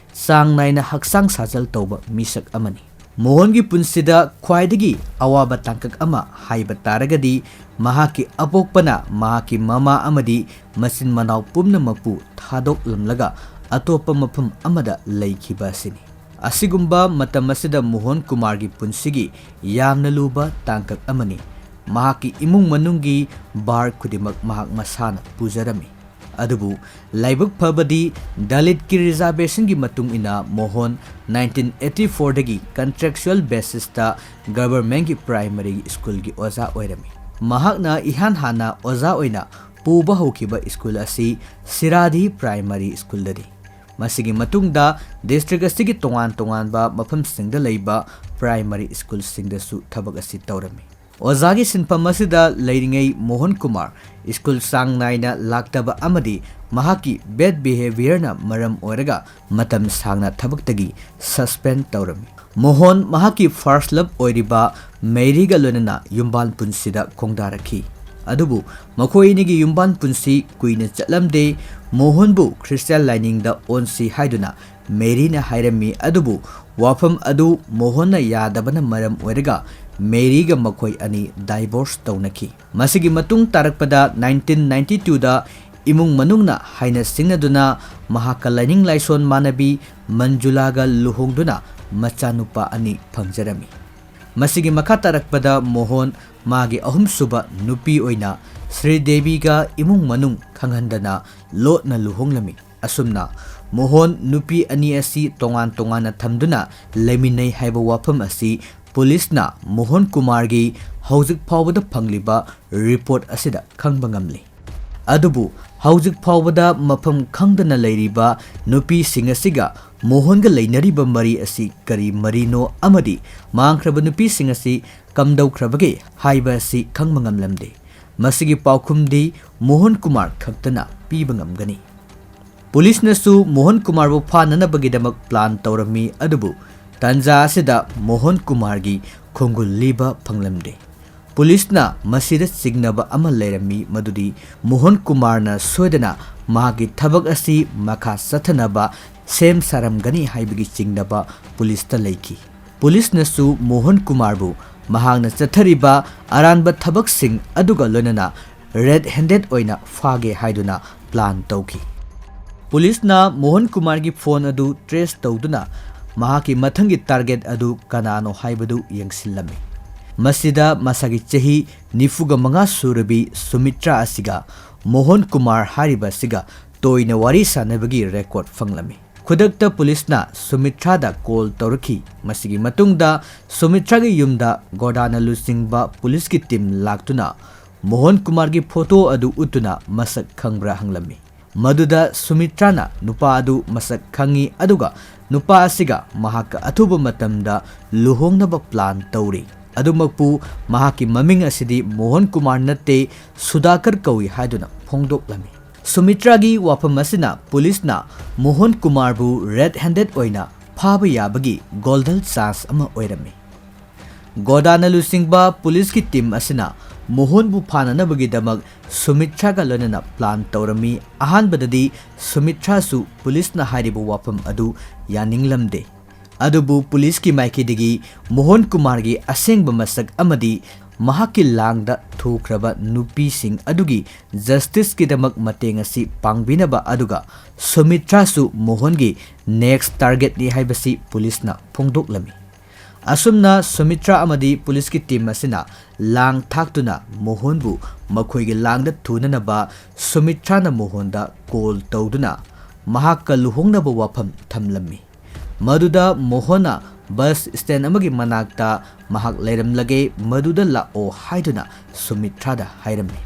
ꯆꯥꯡ ꯅꯥꯏꯅ ꯍꯛꯆꯥꯡ ꯁꯥꯖꯦꯜ ꯇꯧꯕ ꯃꯤꯁꯛ ꯑꯃꯅꯤ꯫ ꯃꯣꯍꯟꯒꯤ ꯄꯨꯟꯁꯤꯗ ꯈ꯭ꯋꯥꯏꯗꯒꯤ ꯑꯋꯥꯕ ꯇꯥꯡꯀꯛ ꯑꯃ ꯍꯥꯏꯕ ꯇꯥꯔꯒꯗꯤ ꯃꯍꯥꯛꯀꯤ ꯑꯄꯣꯛꯄꯅ ꯃꯍꯥꯛꯀꯤ ꯃꯃꯥ ꯑꯃꯗꯤ ꯃꯆꯤꯟ ꯃꯅꯥꯎ ꯄꯨꯝꯅꯃꯛꯄꯨ ꯊꯥꯗꯣꯛꯂꯝꯂꯒ ꯑꯇꯣꯞꯄ ꯃꯐꯝ ꯑꯃꯗ ꯂꯩꯈꯤꯕ ꯑꯁꯤꯅꯤ꯫ ꯑꯁꯤꯒꯨꯝꯕ ꯃꯇꯝ ꯑꯁꯤꯗ ꯃꯣꯍꯟ ꯀꯨꯃꯥꯔꯒꯤ ꯄꯨꯟꯁꯤꯒꯤ ꯌꯥꯝꯅ ꯂꯨꯕ ꯇꯥꯡꯀꯛ ꯑꯃꯅꯤ꯫ ꯃꯍꯥꯛꯀꯤ ꯏꯃꯨꯡ ꯃꯅꯨꯡꯒꯤ ꯚꯥꯔ ꯈꯨꯗꯤꯡꯃꯛ ꯃꯍꯥꯛ ꯃꯁꯥꯅ ꯄꯨꯖꯔꯝꯃꯤ꯫ ꯑꯗꯨꯕꯨ ꯂꯥꯏꯕꯛ ꯐꯕꯗꯤ ꯗꯂꯤꯠꯀꯤ ꯔꯤꯖꯥꯔꯕꯦꯁꯟꯒꯤ ꯃꯇꯨꯡ ꯏꯟꯅ ꯃꯣꯍꯟ ꯅꯥꯏꯟꯇꯤꯟ ꯑꯩꯠꯇꯤ ꯐꯣꯔꯗꯒꯤ ꯀꯟꯇ꯭ꯔꯦꯛꯆꯨꯑꯦꯜ ꯕꯦꯁꯤꯁꯇ ꯒꯚꯔꯟꯃꯦꯟꯠꯀꯤ ꯄ꯭ꯔꯥꯏꯃꯔꯤ ꯁ꯭ꯀꯨꯜꯒꯤ ꯑꯣꯖꯥ ꯑꯣꯏꯔꯝꯃꯤ꯫ ꯃꯍꯥꯛꯅ ꯏꯍꯥꯟ ꯍꯥꯟꯅ ꯑꯣꯖꯥ ꯑꯣꯏꯅ ꯄꯨꯕ ꯍꯧꯈꯤꯕ ꯁ꯭ꯀꯨꯜ ꯑꯁꯤ ꯁꯤꯔꯥꯗꯤ ꯄ꯭ꯔꯥꯏꯃꯔꯤ ꯁ꯭ꯀꯨꯜꯗꯅꯤ꯫ ꯃꯁꯤꯒꯤ ꯃꯇꯨꯡꯗ ꯗꯤꯁꯇ꯭ꯔꯤꯛ ꯑꯁꯤꯒꯤ ꯇꯣꯉꯥꯟ ꯇꯣꯉꯥꯟꯕ ꯃꯐꯝꯁꯤꯡꯗ ꯂꯩꯕ ꯄ꯭ꯔꯥꯏꯃꯔꯤ ꯁ꯭ꯀꯨꯜꯁꯤꯡꯗꯁꯨ ꯊꯕꯛ ꯑꯁꯤ ꯇꯧꯔꯝꯃꯤ꯫ ꯑꯣꯖꯥꯒꯤ ꯁꯤꯟꯐꯝ ꯑꯁꯤꯗ ꯂꯩꯔꯤꯉꯩ ꯃꯣꯍꯟ ꯀꯨꯃꯥꯔ ꯁ꯭ꯀꯨꯜ ꯆꯥꯡ ꯅꯥꯏꯅ ꯂꯥꯛꯇꯕ ꯑꯃꯗꯤ ꯃꯍꯥꯛꯀꯤ ꯕꯦꯗ ꯕꯤꯍꯦꯕꯤꯌꯔꯅ ꯃꯔꯝ ꯑꯣꯏꯔꯒ ꯃꯇꯝ ꯁꯥꯡꯅ ꯊꯕꯛꯇꯒꯤ ꯁꯁꯄꯦꯟ ꯇꯧꯔꯝꯃꯤ꯫ ꯃꯣꯍꯟ ꯃꯍꯥꯛꯀꯤ ꯐꯥꯔꯁ ꯂꯚ ꯑꯣꯏꯔꯤꯕ ꯃꯦꯔꯤꯒ ꯂꯣꯏꯅꯅ ꯌꯨꯝꯕꯥꯟ ꯄꯨꯟꯁꯤꯗ ꯈꯣꯡꯗꯥꯔꯛꯈꯤ꯫ ꯑꯗꯨꯕꯨ ꯃꯈꯣꯏ ꯑꯅꯤꯒꯤ ꯌꯨꯝꯕꯥꯟ ꯄꯨꯟꯁꯤ ꯀꯨꯏꯅ ꯆꯠꯂꯝꯗꯦ꯫ ꯃꯣꯍꯟꯕꯨ ꯈ꯭ꯔꯤꯁꯇꯤꯌꯥꯟ ꯂꯥꯏꯅꯤꯡꯗ ꯑꯣꯟꯁꯤ ꯍꯥꯏꯗꯨꯅ ꯃꯦꯔꯤꯅ ꯍꯥꯏꯔꯝꯃꯤ, ꯑꯗꯨꯕꯨ ꯋꯥꯐꯝ ꯑꯗꯨ ꯃꯣꯍꯟꯅ ꯌꯥꯗꯕꯅ ꯃꯔꯝ ꯑꯣꯏꯔꯒ ꯃꯦꯔꯤꯒ ꯃꯈꯣꯏ ꯑꯅꯤ ꯗꯥꯏꯚꯣꯔꯁ ꯇꯧꯅꯈꯤ꯫ ꯃꯁꯤꯒꯤ ꯃꯇꯨꯡ ꯇꯥꯔꯛꯄꯗ ꯅꯥꯏꯟꯇꯤꯟ ꯅꯥꯏꯟꯇꯤ ꯇꯨꯗ ꯏꯃꯨꯡ ꯃꯅꯨꯡꯅ ꯍꯥꯏꯅ ꯁꯤꯡꯅꯗꯨꯅ ꯃꯍꯥꯛꯀ ꯂꯥꯏꯅꯤꯡ ꯂꯥꯏꯁꯣꯟ ꯃꯥꯟꯅꯕꯤ ꯃꯟꯖꯨꯂꯥꯒ ꯂꯨꯍꯣꯡꯗꯨꯅ ꯃꯆꯥꯅꯨꯄꯥ ꯑꯅꯤ ꯐꯪꯖꯔꯝꯃꯤ꯫ ꯃꯁꯤꯒꯤ ꯃꯈꯥ ꯇꯥꯔꯛꯄꯗ ꯃꯣꯍꯟ ꯃꯥꯒꯤ ꯑꯍꯨꯝꯁꯨꯕ ꯅꯨꯄꯤ ꯑꯣꯏꯅ ꯁ꯭ꯔꯤꯗꯦꯕꯤꯒ ꯏꯃꯨꯡ ꯃꯅꯨꯡ ꯈꯪꯍꯟꯗꯅ ꯂꯣꯠꯅ ꯂꯨꯍꯣꯡꯂꯝꯃꯤ꯫ ꯑꯁꯨꯝꯅ ꯃꯣꯍꯟ ꯅꯨꯄꯤ ꯑꯅꯤ ꯑꯁꯤ ꯇꯣꯉꯥꯟ ꯇꯣꯉꯥꯟꯅ ꯊꯝꯗꯨꯅ ꯂꯩꯃꯤꯟꯅꯩ ꯍꯥꯏꯕ ꯋꯥꯐꯝ ꯑꯁꯤ ꯄꯨꯂꯤꯁꯅ ꯃꯣꯍꯟ ꯀꯨꯃꯥꯔꯒꯤ ꯍꯧꯖꯤꯛ ꯐꯥꯎꯕꯗ ꯐꯪꯂꯤꯕ ꯔꯤꯄꯣꯔꯠ ꯑꯁꯤꯗ ꯈꯪꯕ ꯉꯝꯂꯤ꯫ ꯑꯗꯨꯕꯨ ꯍꯧꯖꯤꯛ ꯐꯥꯎꯕꯗ ꯃꯐꯝ ꯈꯪꯗꯅ ꯂꯩꯔꯤꯕ ꯅꯨꯄꯤꯁꯤꯡ ꯑꯁꯤꯒ ꯃꯣꯍꯟꯒ ꯂꯩꯅꯔꯤꯕ ꯃꯔꯤ ꯑꯁꯤ ꯀꯔꯤ ꯃꯔꯤꯅꯣ ꯑꯃꯗꯤ ꯃꯥꯡꯈ꯭ꯔꯕ ꯅꯨꯄꯤꯁꯤꯡ ꯑꯁꯤ ꯀꯝꯗꯧꯈ꯭ꯔꯕꯒꯦ ꯍꯥꯏꯕ ꯑꯁꯤ ꯈꯪꯕ ꯉꯝꯂꯝꯗꯦ꯫ ꯃꯁꯤꯒꯤ ꯄꯥꯎꯈꯨꯝꯗꯤ ꯃꯣꯍꯟ ꯀꯨꯃꯥꯔ ꯈꯛꯇꯅ ꯄꯤꯕ ꯉꯝꯒꯅꯤ꯫ ꯄꯨꯂꯤꯁꯅꯁꯨ ꯃꯣꯍꯟ ꯀꯨꯃꯥꯔꯕꯨ ꯐꯥꯅꯅꯕꯒꯤꯗꯃꯛ ꯄ꯭ꯂꯥꯟ ꯇꯧꯔꯝꯃꯤ, ꯑꯗꯨꯕꯨ ꯇꯥꯟꯖꯥ ꯑꯁꯤꯗ ꯃꯣꯍꯟ ꯀꯨꯃꯥꯔꯒꯤ ꯈꯣꯡꯒꯨꯜ ꯂꯤꯕ ꯐꯪꯂꯝꯗꯦ꯫ ꯄꯨꯂꯤꯁꯅ ꯃꯁꯤꯗ ꯆꯤꯡꯅꯕ ꯑꯃ ꯂꯩꯔꯝꯃꯤ, ꯃꯗꯨꯗꯤ ꯃꯣꯍꯟ ꯀꯨꯃꯥꯔꯅ ꯁꯣꯏꯗꯅ ꯃꯍꯥꯛꯀꯤ ꯊꯕꯛ ꯑꯁꯤ ꯃꯈꯥ ꯆꯠꯊꯅꯕ ꯁꯦꯝ ꯁꯥꯔꯝꯒꯅꯤ ꯍꯥꯏꯕꯒꯤ ꯆꯤꯡꯅꯕ ꯄꯨꯂꯤꯁꯇ ꯂꯩꯈꯤ꯫ ꯄꯨꯂꯤꯁꯅꯁꯨ ꯃꯣꯍꯟ ꯀꯨꯃꯥꯔꯕꯨ ꯃꯍꯥꯛꯅ ꯆꯠꯊꯔꯤꯕ ꯑꯔꯥꯟꯕ ꯊꯕꯛꯁꯤꯡ ꯑꯗꯨꯒ ꯂꯣꯏꯅꯅ ꯔꯦꯗ ꯍꯦꯟꯗꯦꯗ ꯑꯣꯏꯅ ꯐꯥꯒꯦ ꯍꯥꯏꯗꯨꯅ ꯄ꯭ꯂꯥꯟ ꯇꯧꯈꯤ꯫ ꯄꯨꯂꯤꯁꯅ ꯃꯣꯍꯟ ꯀꯨꯃꯥꯔꯒꯤ ꯐꯣꯟ ꯑꯗꯨ ꯇ꯭ꯔꯦꯁ ꯇꯧꯗꯨꯅ ꯃꯍꯥꯛꯀꯤ ꯃꯊꯪꯒꯤ ꯇꯥꯔꯒꯦꯠ ꯑꯗꯨ ꯀꯅꯥꯅꯣ ꯍꯥꯏꯕꯗꯨ ꯌꯦꯡꯁꯤꯜꯂꯝꯃꯤ꯫ ꯃꯁꯤꯗ ꯃꯁꯥꯒꯤ ꯆꯍꯤ ꯅꯤꯐꯨꯒ ꯃꯉꯥ ꯁꯨꯔꯕꯤ ꯁꯨꯃꯤꯇ꯭ꯔꯥ ꯑꯁꯤꯒ ꯃꯣꯍꯟ ꯀꯨꯃꯥꯔ ꯍꯥꯏꯔꯤꯕ ꯑꯁꯤꯒ ꯇꯣꯏꯅ ꯋꯥꯔꯤ ꯁꯥꯟꯅꯕꯒꯤ ꯔꯦꯀꯣꯔꯗ ꯐꯪꯂꯝꯃꯤ꯫ ꯈꯨꯗꯛꯇ ꯄꯨꯂꯤꯁꯅ ꯁꯨꯃꯤꯇ꯭ꯔꯥꯗ ꯀꯣꯜ ꯇꯧꯔꯛꯈꯤ꯫ ꯃꯁꯤꯒꯤ ꯃꯇꯨꯡꯗ ꯁꯨꯃꯤꯇ꯭ꯔꯥꯒꯤ ꯌꯨꯝꯗ ꯒꯣꯗꯥꯅ ꯂꯨꯆꯤꯡꯕ ꯄꯨꯂꯤꯁꯀꯤ ꯇꯤꯝ ꯂꯥꯛꯇꯨꯅ ꯃꯣꯍꯟ ꯀꯨꯃꯥꯔꯒꯤ ꯐꯣꯇꯣ ꯑꯗꯨ ꯎꯠꯇꯨꯅ ꯃꯁꯛ ꯈꯪꯕ꯭ꯔꯥ ꯍꯪꯂꯝꯃꯤ꯫ ꯃꯗꯨꯗ ꯁꯨꯃꯤꯇ꯭ꯔꯥꯅ ꯅꯨꯄꯥ ꯑꯗꯨ ꯃꯁꯛ ꯈꯪꯉꯤ, ꯑꯗꯨꯒ ꯅꯨꯄꯥ ꯑꯁꯤꯒ ꯃꯍꯥꯛꯀ ꯑꯊꯨꯕ ꯃꯇꯝꯗ ꯂꯨꯍꯣꯡꯅꯕ ꯄ꯭ꯂꯥꯟ ꯇꯧꯔꯤ꯫ ꯑꯗꯨꯃꯛꯄꯨ ꯃꯍꯥꯛꯀꯤ ꯃꯃꯤꯡ ꯑꯁꯤꯗꯤ ꯃꯣꯍꯟ ꯀꯨꯃꯥꯔ ꯅꯠꯇꯦ, ꯁꯨꯗꯥꯀꯔ ꯀꯧꯏ ꯍꯥꯏꯗꯨꯅ ꯐꯣꯡꯗꯣꯛꯂꯝꯃꯤ꯫ ꯁꯨꯃꯤꯇ꯭ꯔꯥꯒꯤ ꯋꯥꯐꯝ ꯑꯁꯤꯅ ꯄꯨꯂꯤꯁꯅ ꯃꯣꯍꯟ ꯀꯨꯃꯥꯔꯕꯨ ꯔꯦꯗ ꯍꯦꯟꯗꯦꯗ ꯑꯣꯏꯅ ꯐꯥꯕ ꯌꯥꯕꯒꯤ ꯒꯣꯜꯗꯟ ꯆꯥꯟꯁ ꯑꯃ ꯑꯣꯏꯔꯝꯃꯤ꯫ ꯒꯣꯗꯥꯅ ꯂꯨꯆꯤꯡꯕ ꯄꯨꯂꯤꯁꯀꯤ ꯇꯤꯝ ꯑꯁꯤꯅ ꯃꯣꯍꯟꯕꯨ ꯐꯥꯅꯅꯕꯒꯤꯗꯃꯛ ꯁꯨꯃꯤꯇ꯭ꯔꯥꯒ ꯂꯣꯏꯅꯅ ꯄ꯭ꯂꯥꯟ ꯇꯧꯔꯝꯃꯤ꯫ ꯑꯍꯥꯟꯕꯗꯗꯤ ꯁꯨꯃꯤꯇ꯭ꯔꯥꯁꯨ ꯄꯨꯂꯤꯁꯅ ꯍꯥꯏꯔꯤꯕ ꯋꯥꯐꯝ ꯑꯗꯨ ꯌꯥꯅꯤꯡꯂꯝꯗꯦ꯫ ꯑꯗꯨꯕꯨ ꯄꯨꯂꯤꯁꯀꯤ ꯃꯥꯏꯀꯩꯗꯒꯤ ꯃꯣꯍꯟ ꯀꯨꯃꯥꯔꯒꯤ ꯑꯁꯦꯡꯕ ꯃꯁꯛ ꯑꯃꯗꯤ ꯃꯍꯥꯛꯀꯤ ꯂꯥꯡꯗ ꯊꯨꯈ꯭ꯔꯕ ꯅꯨꯄꯤꯁꯤꯡ ꯑꯗꯨꯒꯤ ꯖꯁꯇꯤꯁꯀꯤꯗꯃꯛ ꯃꯇꯦꯡ ꯑꯁꯤ ꯄꯥꯡꯕꯤꯅꯕ, ꯑꯗꯨꯒ ꯁꯨꯃꯤꯇ꯭ꯔꯥꯁꯨ ꯃꯣꯍꯟꯒꯤ ꯅꯦꯛꯁ ꯇꯥꯔꯒꯦꯠꯅꯤ ꯍꯥꯏꯕꯁꯤ ꯄꯨꯂꯤꯁꯅ ꯐꯣꯡꯗꯣꯛꯂꯝꯃꯤ꯫ ꯑꯁꯨꯝꯅ ꯁꯨꯃꯤꯇ꯭ꯔꯥ ꯑꯃꯗꯤ ꯄꯨꯂꯤꯁꯀꯤ ꯇꯤꯝ ꯑꯁꯤꯅ ꯂꯥꯡ ꯊꯥꯛꯇꯨꯅ ꯃꯣꯍꯟꯕꯨ ꯃꯈꯣꯏꯒꯤ ꯂꯥꯡꯗ ꯊꯨꯅꯅꯕ ꯁꯨꯃꯤꯇ꯭ꯔꯥꯅ ꯃꯣꯍꯟꯗ ꯀꯣꯜ ꯇꯧꯗꯨꯅ ꯃꯍꯥꯛꯀ ꯂꯨꯍꯣꯡꯅꯕ ꯋꯥꯐꯝ ꯊꯝꯂꯝꯃꯤ꯫ ꯃꯗꯨꯗ ꯃꯣꯍꯟꯅ ꯕꯁ ꯁ꯭ꯇꯦꯟ ꯑꯃꯒꯤ ꯃꯅꯥꯛꯇ ꯃꯍꯥꯛ ꯂꯩꯔꯝꯂꯒꯦ, ꯃꯗꯨꯗ ꯂꯥꯛꯑꯣ ꯍꯥꯏꯗꯨꯅ ꯁꯨꯃꯤꯇ꯭ꯔꯥꯗ ꯍꯥꯏꯔꯝꯃꯤ꯫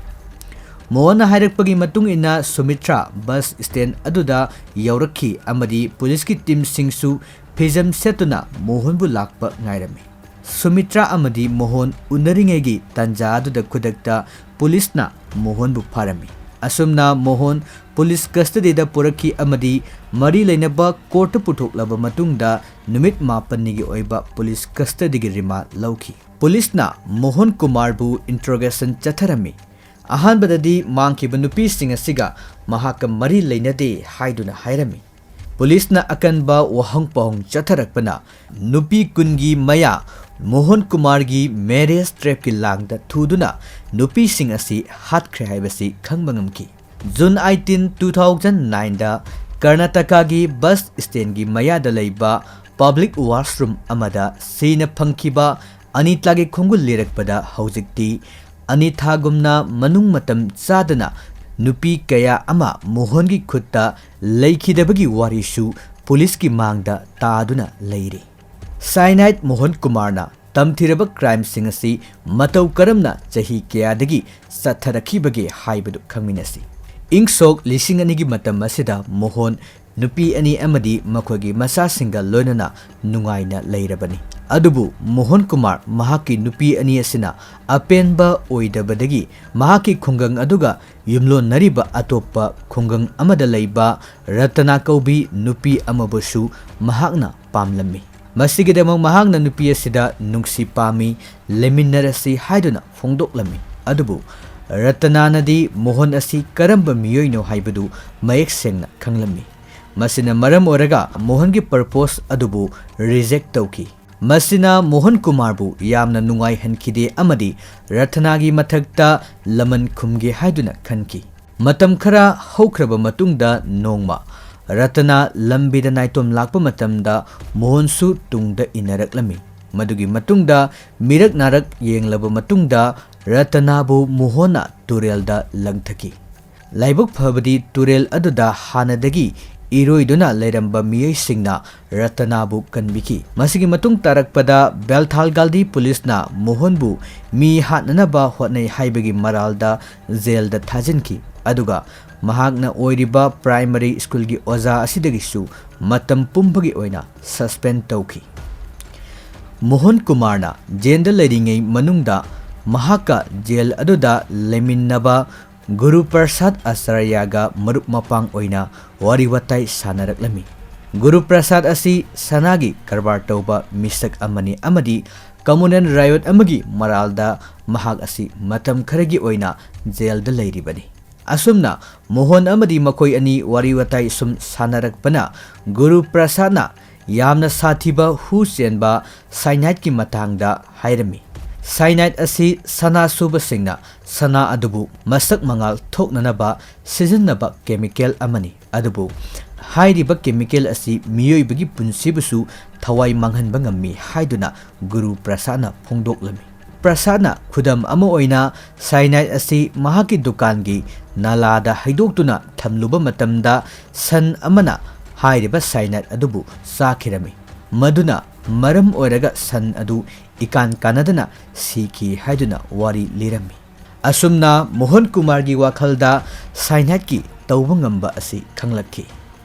ꯃꯣꯍꯟꯅ ꯍꯥꯏꯔꯛꯄꯒꯤ ꯃꯇꯨꯡ ꯏꯟꯅ ꯁꯨꯃꯤꯇ꯭ꯔꯥ ꯕꯁ ꯁ꯭ꯇꯦꯟꯗ ꯑꯗꯨꯗ ꯌꯧꯔꯛꯈꯤ ꯑꯃꯗꯤ ꯄꯨꯂꯤꯁꯀꯤ ꯇꯤꯝꯁꯤꯡꯁꯨ ꯐꯤꯖꯝ ꯁꯦꯠꯇꯨꯅ ꯃꯣꯍꯟꯕꯨ ꯂꯥꯛꯄ ꯉꯥꯏꯔꯝꯃꯤ꯫ ꯁꯨꯃꯤꯇ꯭ꯔꯥ ꯑꯃꯗꯤ ꯃꯣꯍꯟ ꯎꯅꯔꯤꯉꯩꯒꯤ ꯇꯥꯟꯖꯥ ꯑꯗꯨꯗ ꯈꯨꯗꯛꯇ ꯄꯨꯂꯤꯁꯅ ꯃꯣꯍꯟꯕꯨ ꯐꯥꯔꯝꯃꯤ꯫ ꯑꯁꯨꯝꯅ ꯃꯣꯍꯟ ꯄꯨꯂꯤꯁ ꯀꯁꯇꯗꯤꯗ ꯄꯨꯔꯛꯈꯤ ꯑꯃꯗꯤ ꯃꯔꯤ ꯂꯩꯅꯕ ꯀꯣꯔꯠꯇ ꯄꯨꯊꯣꯛꯂꯕ ꯃꯇꯨꯡꯗ ꯅꯨꯃꯤꯠ ꯃꯥꯄꯟꯅꯤꯒꯤ ꯑꯣꯏꯕ ꯄꯨꯂꯤꯁ ꯀꯁꯇꯗꯤꯒꯤ ꯔꯤꯃꯥꯟꯗ ꯂꯧꯈꯤ꯫ ꯄꯨꯂꯤꯁꯅ ꯃꯣꯍꯟ ꯀꯨꯃꯥꯔꯕꯨ ꯏꯟꯇ꯭ꯔꯣꯒꯦꯁꯟ ꯆꯠꯊꯔꯝꯃꯤ꯫ ꯑꯍꯥꯟꯕꯗꯗꯤ ꯃꯥꯡꯈꯤꯕ ꯅꯨꯄꯤꯁꯤꯡ ꯑꯁꯤꯒ ꯃꯍꯥꯛꯀ ꯃꯔꯤ ꯂꯩꯅꯗꯦ ꯍꯥꯏꯗꯨꯅ ꯍꯥꯏꯔꯝꯃꯤ꯫ ꯄꯨꯂꯤꯁꯅ ꯑꯀꯟꯕ ꯋꯥꯍꯪ ꯄꯥꯎꯍꯪ ꯆꯠꯊꯔꯛꯄꯅ ꯅꯨꯄꯤ ꯀꯨꯟꯒꯤ ꯃꯌꯥ ꯃꯣꯍꯟ ꯀꯨꯃꯥꯔꯒꯤ ꯃꯦꯔꯦꯖ ꯇ꯭ꯔꯦꯞꯀꯤ ꯂꯥꯡꯗ ꯊꯨꯗꯨꯅ ꯅꯨꯄꯤꯁꯤꯡ ꯑꯁꯤ ꯍꯥꯠꯈ꯭ꯔꯦ ꯍꯥꯏꯕꯁꯤ ꯈꯪꯕ ꯉꯝꯈꯤ꯫ June eighteen, two thousand nineꯗ ꯀꯔꯅꯥꯇꯀꯥꯒꯤ ꯕꯁ ꯁ꯭ꯇꯦꯟꯗꯒꯤ ꯃꯌꯥꯗ ꯂꯩꯕ ꯄꯕ꯭ꯂꯤꯛ ꯋꯥꯁꯔꯨꯝ ꯑꯃꯗ ꯁꯤꯅ ꯐꯪꯈꯤꯕ ꯑꯅꯤꯇꯥꯒꯤ ꯈꯣꯡꯒꯨꯜ ꯂꯤꯔꯛꯄꯗ ꯍꯧꯖꯤꯛꯇꯤ ꯑꯅꯤꯊꯥꯒꯨꯝꯅ ꯃꯅꯨꯡ ꯃꯇꯝ ꯆꯥꯗꯅ ꯅꯨꯄꯤ ꯀꯌꯥ ꯑꯃ ꯃꯣꯍꯟꯒꯤ ꯈꯨꯠꯇ ꯂꯩꯈꯤꯗꯕꯒꯤ ꯋꯥꯔꯤꯁꯨ ꯄꯨꯂꯤꯁꯀꯤ ꯃꯥꯡꯗ ꯇꯥꯗꯨꯅ ꯂꯩꯔꯤ꯫ ꯁꯥꯏꯅꯥꯏꯠ ꯃꯣꯍꯟ ꯀꯨꯃꯥꯔꯅ ꯇꯝꯊꯤꯔꯕ ꯀ꯭ꯔꯥꯏꯝꯁꯤꯡ ꯑꯁꯤ ꯃꯇꯧ ꯀꯔꯝꯅ ꯆꯍꯤ ꯀꯌꯥꯗꯒꯤ ꯆꯠꯊꯔꯛꯈꯤꯕꯒꯦ ꯍꯥꯏꯕꯗꯨ ꯈꯪꯃꯤꯟꯅꯁꯤ꯫ ꯏꯪ ꯁꯣꯛ ꯂꯤꯁꯤꯡ ꯑꯅꯤꯒꯤ ꯃꯇꯝ ꯑꯁꯤꯗ ꯃꯣꯍꯟ ꯅꯨꯄꯤ ꯑꯅꯤ ꯑꯃꯗꯤ ꯃꯈꯣꯏꯒꯤ ꯃꯆꯥꯁꯤꯡꯒ ꯂꯣꯏꯅꯅ ꯅꯨꯡꯉꯥꯏꯅ ꯂꯩꯔꯕꯅꯤ꯫ ꯑꯗꯨꯕꯨ ꯃꯣꯍꯟ ꯀꯨꯃꯥꯔ ꯃꯍꯥꯛꯀꯤ ꯅꯨꯄꯤ ꯑꯅꯤ ꯑꯁꯤꯅ ꯑꯄꯦꯟꯕ ꯑꯣꯏꯗꯕꯗꯒꯤ ꯃꯍꯥꯛꯀꯤ ꯈꯨꯡꯒꯪ ꯑꯗꯨꯒ ꯌꯨꯝꯂꯣꯟꯅꯔꯤꯕ ꯑꯇꯣꯞꯄ ꯈꯨꯡꯒꯪ ꯑꯃꯗ ꯂꯩꯕ ꯔꯇꯅꯥ ꯀꯧꯕꯤ ꯅꯨꯄꯤ ꯑꯃꯕꯨꯁꯨ ꯃꯍꯥꯛꯅ ꯄꯥꯝꯂꯝꯃꯤ꯫ ꯃꯁꯤꯒꯤꯗꯃꯛ ꯃꯍꯥꯛꯅ ꯅꯨꯄꯤ ꯑꯁꯤꯗ ꯅꯨꯡꯁꯤ ꯄꯥꯝꯃꯤ, ꯂꯩꯃꯤꯟꯅꯔꯁꯤ ꯍꯥꯏꯗꯨꯅ ꯐꯣꯡꯗꯣꯛꯂꯝꯃꯤ꯫ ꯑꯗꯨꯕꯨ ꯔꯇꯅꯥꯅꯗꯤ ꯃꯣꯍꯟ ꯑꯁꯤ ꯀꯔꯝꯕ ꯃꯤꯑꯣꯏꯅꯣ ꯍꯥꯏꯕꯗꯨ ꯃꯌꯦꯛ ꯁꯦꯡꯅ ꯈꯪꯂꯝꯃꯤ꯫ ꯃꯁꯤꯅ ꯃꯔꯝ ꯑꯣꯏꯔꯒ ꯃꯣꯍꯟꯒꯤ ꯄ꯭ꯔꯄꯣꯖ ꯑꯗꯨꯕꯨ ꯔꯤꯖꯦꯛ ꯇꯧꯈꯤ꯫ ꯃꯁꯤꯅ ꯃꯣꯍꯟ ꯀꯨꯃꯥꯔꯕꯨ ꯌꯥꯝꯅ ꯅꯨꯡꯉꯥꯏꯍꯟꯈꯤꯗꯦ ꯑꯃꯗꯤ ꯔꯇꯅꯥꯒꯤ ꯃꯊꯛꯇ ꯂꯃꯟ ꯈꯨꯝꯒꯦ ꯍꯥꯏꯗꯨꯅ ꯈꯟꯈꯤ꯫ ꯃꯇꯝ ꯈꯔ ꯍꯧꯈ꯭ꯔꯕ ꯃꯇꯨꯡꯗ ꯅꯣꯡꯃ ꯔꯇꯅꯥ ꯂꯝꯕꯤꯗ ꯅꯥꯏꯇꯣꯝ ꯂꯥꯛꯄ ꯃꯇꯝꯗ ꯃꯣꯍꯟꯁꯨ ꯇꯨꯡꯗ ꯏꯟꯅꯔꯛꯂꯝꯃꯤ꯫ ꯃꯗꯨꯒꯤ ꯃꯇꯨꯡꯗ ꯃꯤꯔꯛ ꯅꯥꯔꯛ ꯌꯦꯡꯂꯕ ꯃꯇꯨꯡꯗ ꯔꯇꯅꯥꯕꯨ ꯃꯣꯍꯟꯅ ꯇꯨꯔꯦꯜꯗ ꯂꯪꯊꯈꯤ꯫ ꯂꯥꯏꯕꯛ ꯐꯕꯗꯤ ꯇꯨꯔꯦꯜ ꯑꯗꯨꯗ ꯍꯥꯟꯅꯗꯒꯤ ꯏꯔꯣꯏꯗꯨꯅ ꯂꯩꯔꯝꯕ ꯃꯤꯑꯣꯏꯁꯤꯡꯅ ꯔꯇꯅꯥꯕꯨ ꯀꯟꯕꯤꯈꯤ꯫ ꯃꯁꯤꯒꯤ ꯃꯇꯨꯡ ꯇꯥꯔꯛꯄꯗ ꯕꯦꯜꯊꯥꯜꯒꯥꯜꯗꯤ ꯄꯨꯂꯤꯁꯅ ꯃꯣꯍꯟꯕꯨ ꯃꯤ ꯍꯥꯠꯅꯅꯕ ꯍꯣꯠꯅꯩ ꯍꯥꯏꯕꯒꯤ ꯃꯔꯥꯜꯗ ꯖꯦꯜꯗ ꯊꯥꯖꯤꯟꯈꯤ, ꯑꯗꯨꯒ ꯃꯍꯥꯛꯅ ꯑꯣꯏꯔꯤꯕ ꯄ꯭ꯔꯥꯏꯃꯔꯤ ꯁ꯭ꯀꯨꯜꯒꯤ ꯑꯣꯖꯥ ꯑꯁꯤꯗꯒꯤꯁꯨ ꯃꯇꯝ ꯄꯨꯝꯕꯒꯤ ꯑꯣꯏꯅ ꯁꯁꯄꯦꯟ ꯇꯧꯈꯤ꯫ ꯃꯣꯍꯟ ꯀꯨꯃꯥꯔꯅ ꯖꯦꯜꯗ ꯂꯩꯔꯤꯉꯩ ꯃꯅꯨꯡꯗ ꯃꯍꯥꯛꯀ ꯖꯦꯜ ꯑꯗꯨꯗ ꯂꯩꯃꯤꯟꯅꯕ ꯒꯨꯔꯨ ꯄ꯭ꯔꯁꯥꯗ ꯑꯆꯥꯔꯌꯥꯒ ꯃꯔꯨꯞ ꯃꯄꯥꯡ ꯑꯣꯏꯅ ꯋꯥꯔꯤ ꯋꯥꯇꯥꯏ ꯁꯥꯟꯅꯔꯛꯂꯝꯃꯤ꯫ ꯒꯨꯔꯨ ꯄ꯭ꯔꯁꯥꯗ ꯑꯁꯤ ꯁꯅꯥꯒꯤ ꯀꯔꯕꯥꯔ ꯇꯧꯕ ꯃꯤꯁꯛ ꯑꯃꯅꯤ ꯑꯃꯗꯤ ꯀꯃꯨꯅꯦꯜ ꯔꯥꯌꯣꯠ ꯑꯃꯒꯤ ꯃꯔꯥꯜꯗ ꯃꯍꯥꯛ ꯑꯁꯤ ꯃꯇꯝ ꯈꯔꯒꯤ ꯑꯣꯏꯅ ꯖꯦꯜꯗ ꯂꯩꯔꯤꯕꯅꯤ꯫ ꯑꯁꯨꯝꯅ ꯃꯣꯍꯟ ꯑꯃꯗꯤ ꯃꯈꯣꯏ ꯑꯅꯤ ꯋꯥꯔꯤ ꯋꯥꯇꯥꯏ ꯁꯨꯝ ꯁꯥꯟꯅꯔꯛꯄꯅ ꯒꯨꯔꯨ ꯄ꯭ꯔꯁꯥꯗꯅ ꯌꯥꯝꯅ ꯁꯥꯊꯤꯕ ꯍꯨ ꯆꯦꯟꯕ ꯁꯥꯏꯅꯥꯏꯠꯀꯤ ꯃꯇꯥꯡꯗ ꯍꯥꯏꯔꯝꯃꯤ꯫ ꯁꯥꯏꯅꯥꯏꯠ ꯑꯁꯤ ꯁꯅꯥ ꯁꯨꯕꯁꯤꯡꯅ ꯁꯅꯥ ꯑꯗꯨꯕꯨ ꯃꯁꯛ ꯃꯉꯥꯜ ꯊꯣꯛꯅꯅꯕ ꯁꯤꯖꯤꯟꯅꯕ ꯀꯦꯃꯤꯀꯦꯜ ꯑꯃꯅꯤ, ꯑꯗꯨꯕꯨ ꯍꯥꯏꯔꯤꯕ ꯀꯦꯃꯤꯀꯦꯜ ꯑꯁꯤ ꯃꯤꯑꯣꯏꯕꯒꯤ ꯄꯨꯟꯁꯤꯕꯨꯁꯨ ꯊꯋꯥꯏ ꯃꯥꯡꯍꯟꯕ ꯉꯝꯃꯤ ꯍꯥꯏꯗꯨꯅ ꯒꯨꯔꯨ ꯄ꯭ꯔꯁꯥꯗꯅ ꯐꯣꯡꯗꯣꯛꯂꯝꯃꯤ꯫ ꯄ꯭ꯔꯁꯥꯗꯅ ꯈꯨꯗꯝ ꯑꯃ ꯑꯣꯏꯅ ꯁꯥꯏꯅꯥꯏꯠ ꯑꯁꯤ ꯃꯍꯥꯛꯀꯤ ꯗꯨꯀꯥꯟꯒꯤ ꯅꯥꯂꯥꯗ ꯍꯩꯗꯣꯛꯇꯨꯅ ꯊꯝꯂꯨꯕ ꯃꯇꯝꯗ ꯁꯟ ꯑꯃꯅ ꯍꯥꯏꯔꯤꯕ ꯁꯥꯏꯅꯥꯏꯠ ꯑꯗꯨꯕꯨ ꯆꯥꯈꯤꯔꯝꯃꯤ꯫ ꯃꯗꯨꯅ ꯃꯔꯝ ꯑꯣꯏꯔꯒ ꯁꯟ ꯑꯗꯨ ꯏꯀꯥꯟ ꯀꯥꯟꯅꯗꯅ ꯁꯤꯈꯤ ꯍꯥꯏꯗꯨꯅ ꯋꯥꯔꯤ ꯂꯤꯔꯝꯃꯤ꯫ ꯑꯁꯨꯝꯅ ꯃꯣꯍꯟ ꯀꯨꯃꯥꯔꯒꯤ ꯋꯥꯈꯜꯗ ꯁꯥꯏꯅꯥꯏꯠꯀꯤ ꯇꯧꯕ ꯉꯝꯕ ꯑꯁꯤ ꯈꯪꯂꯛꯈꯤ꯫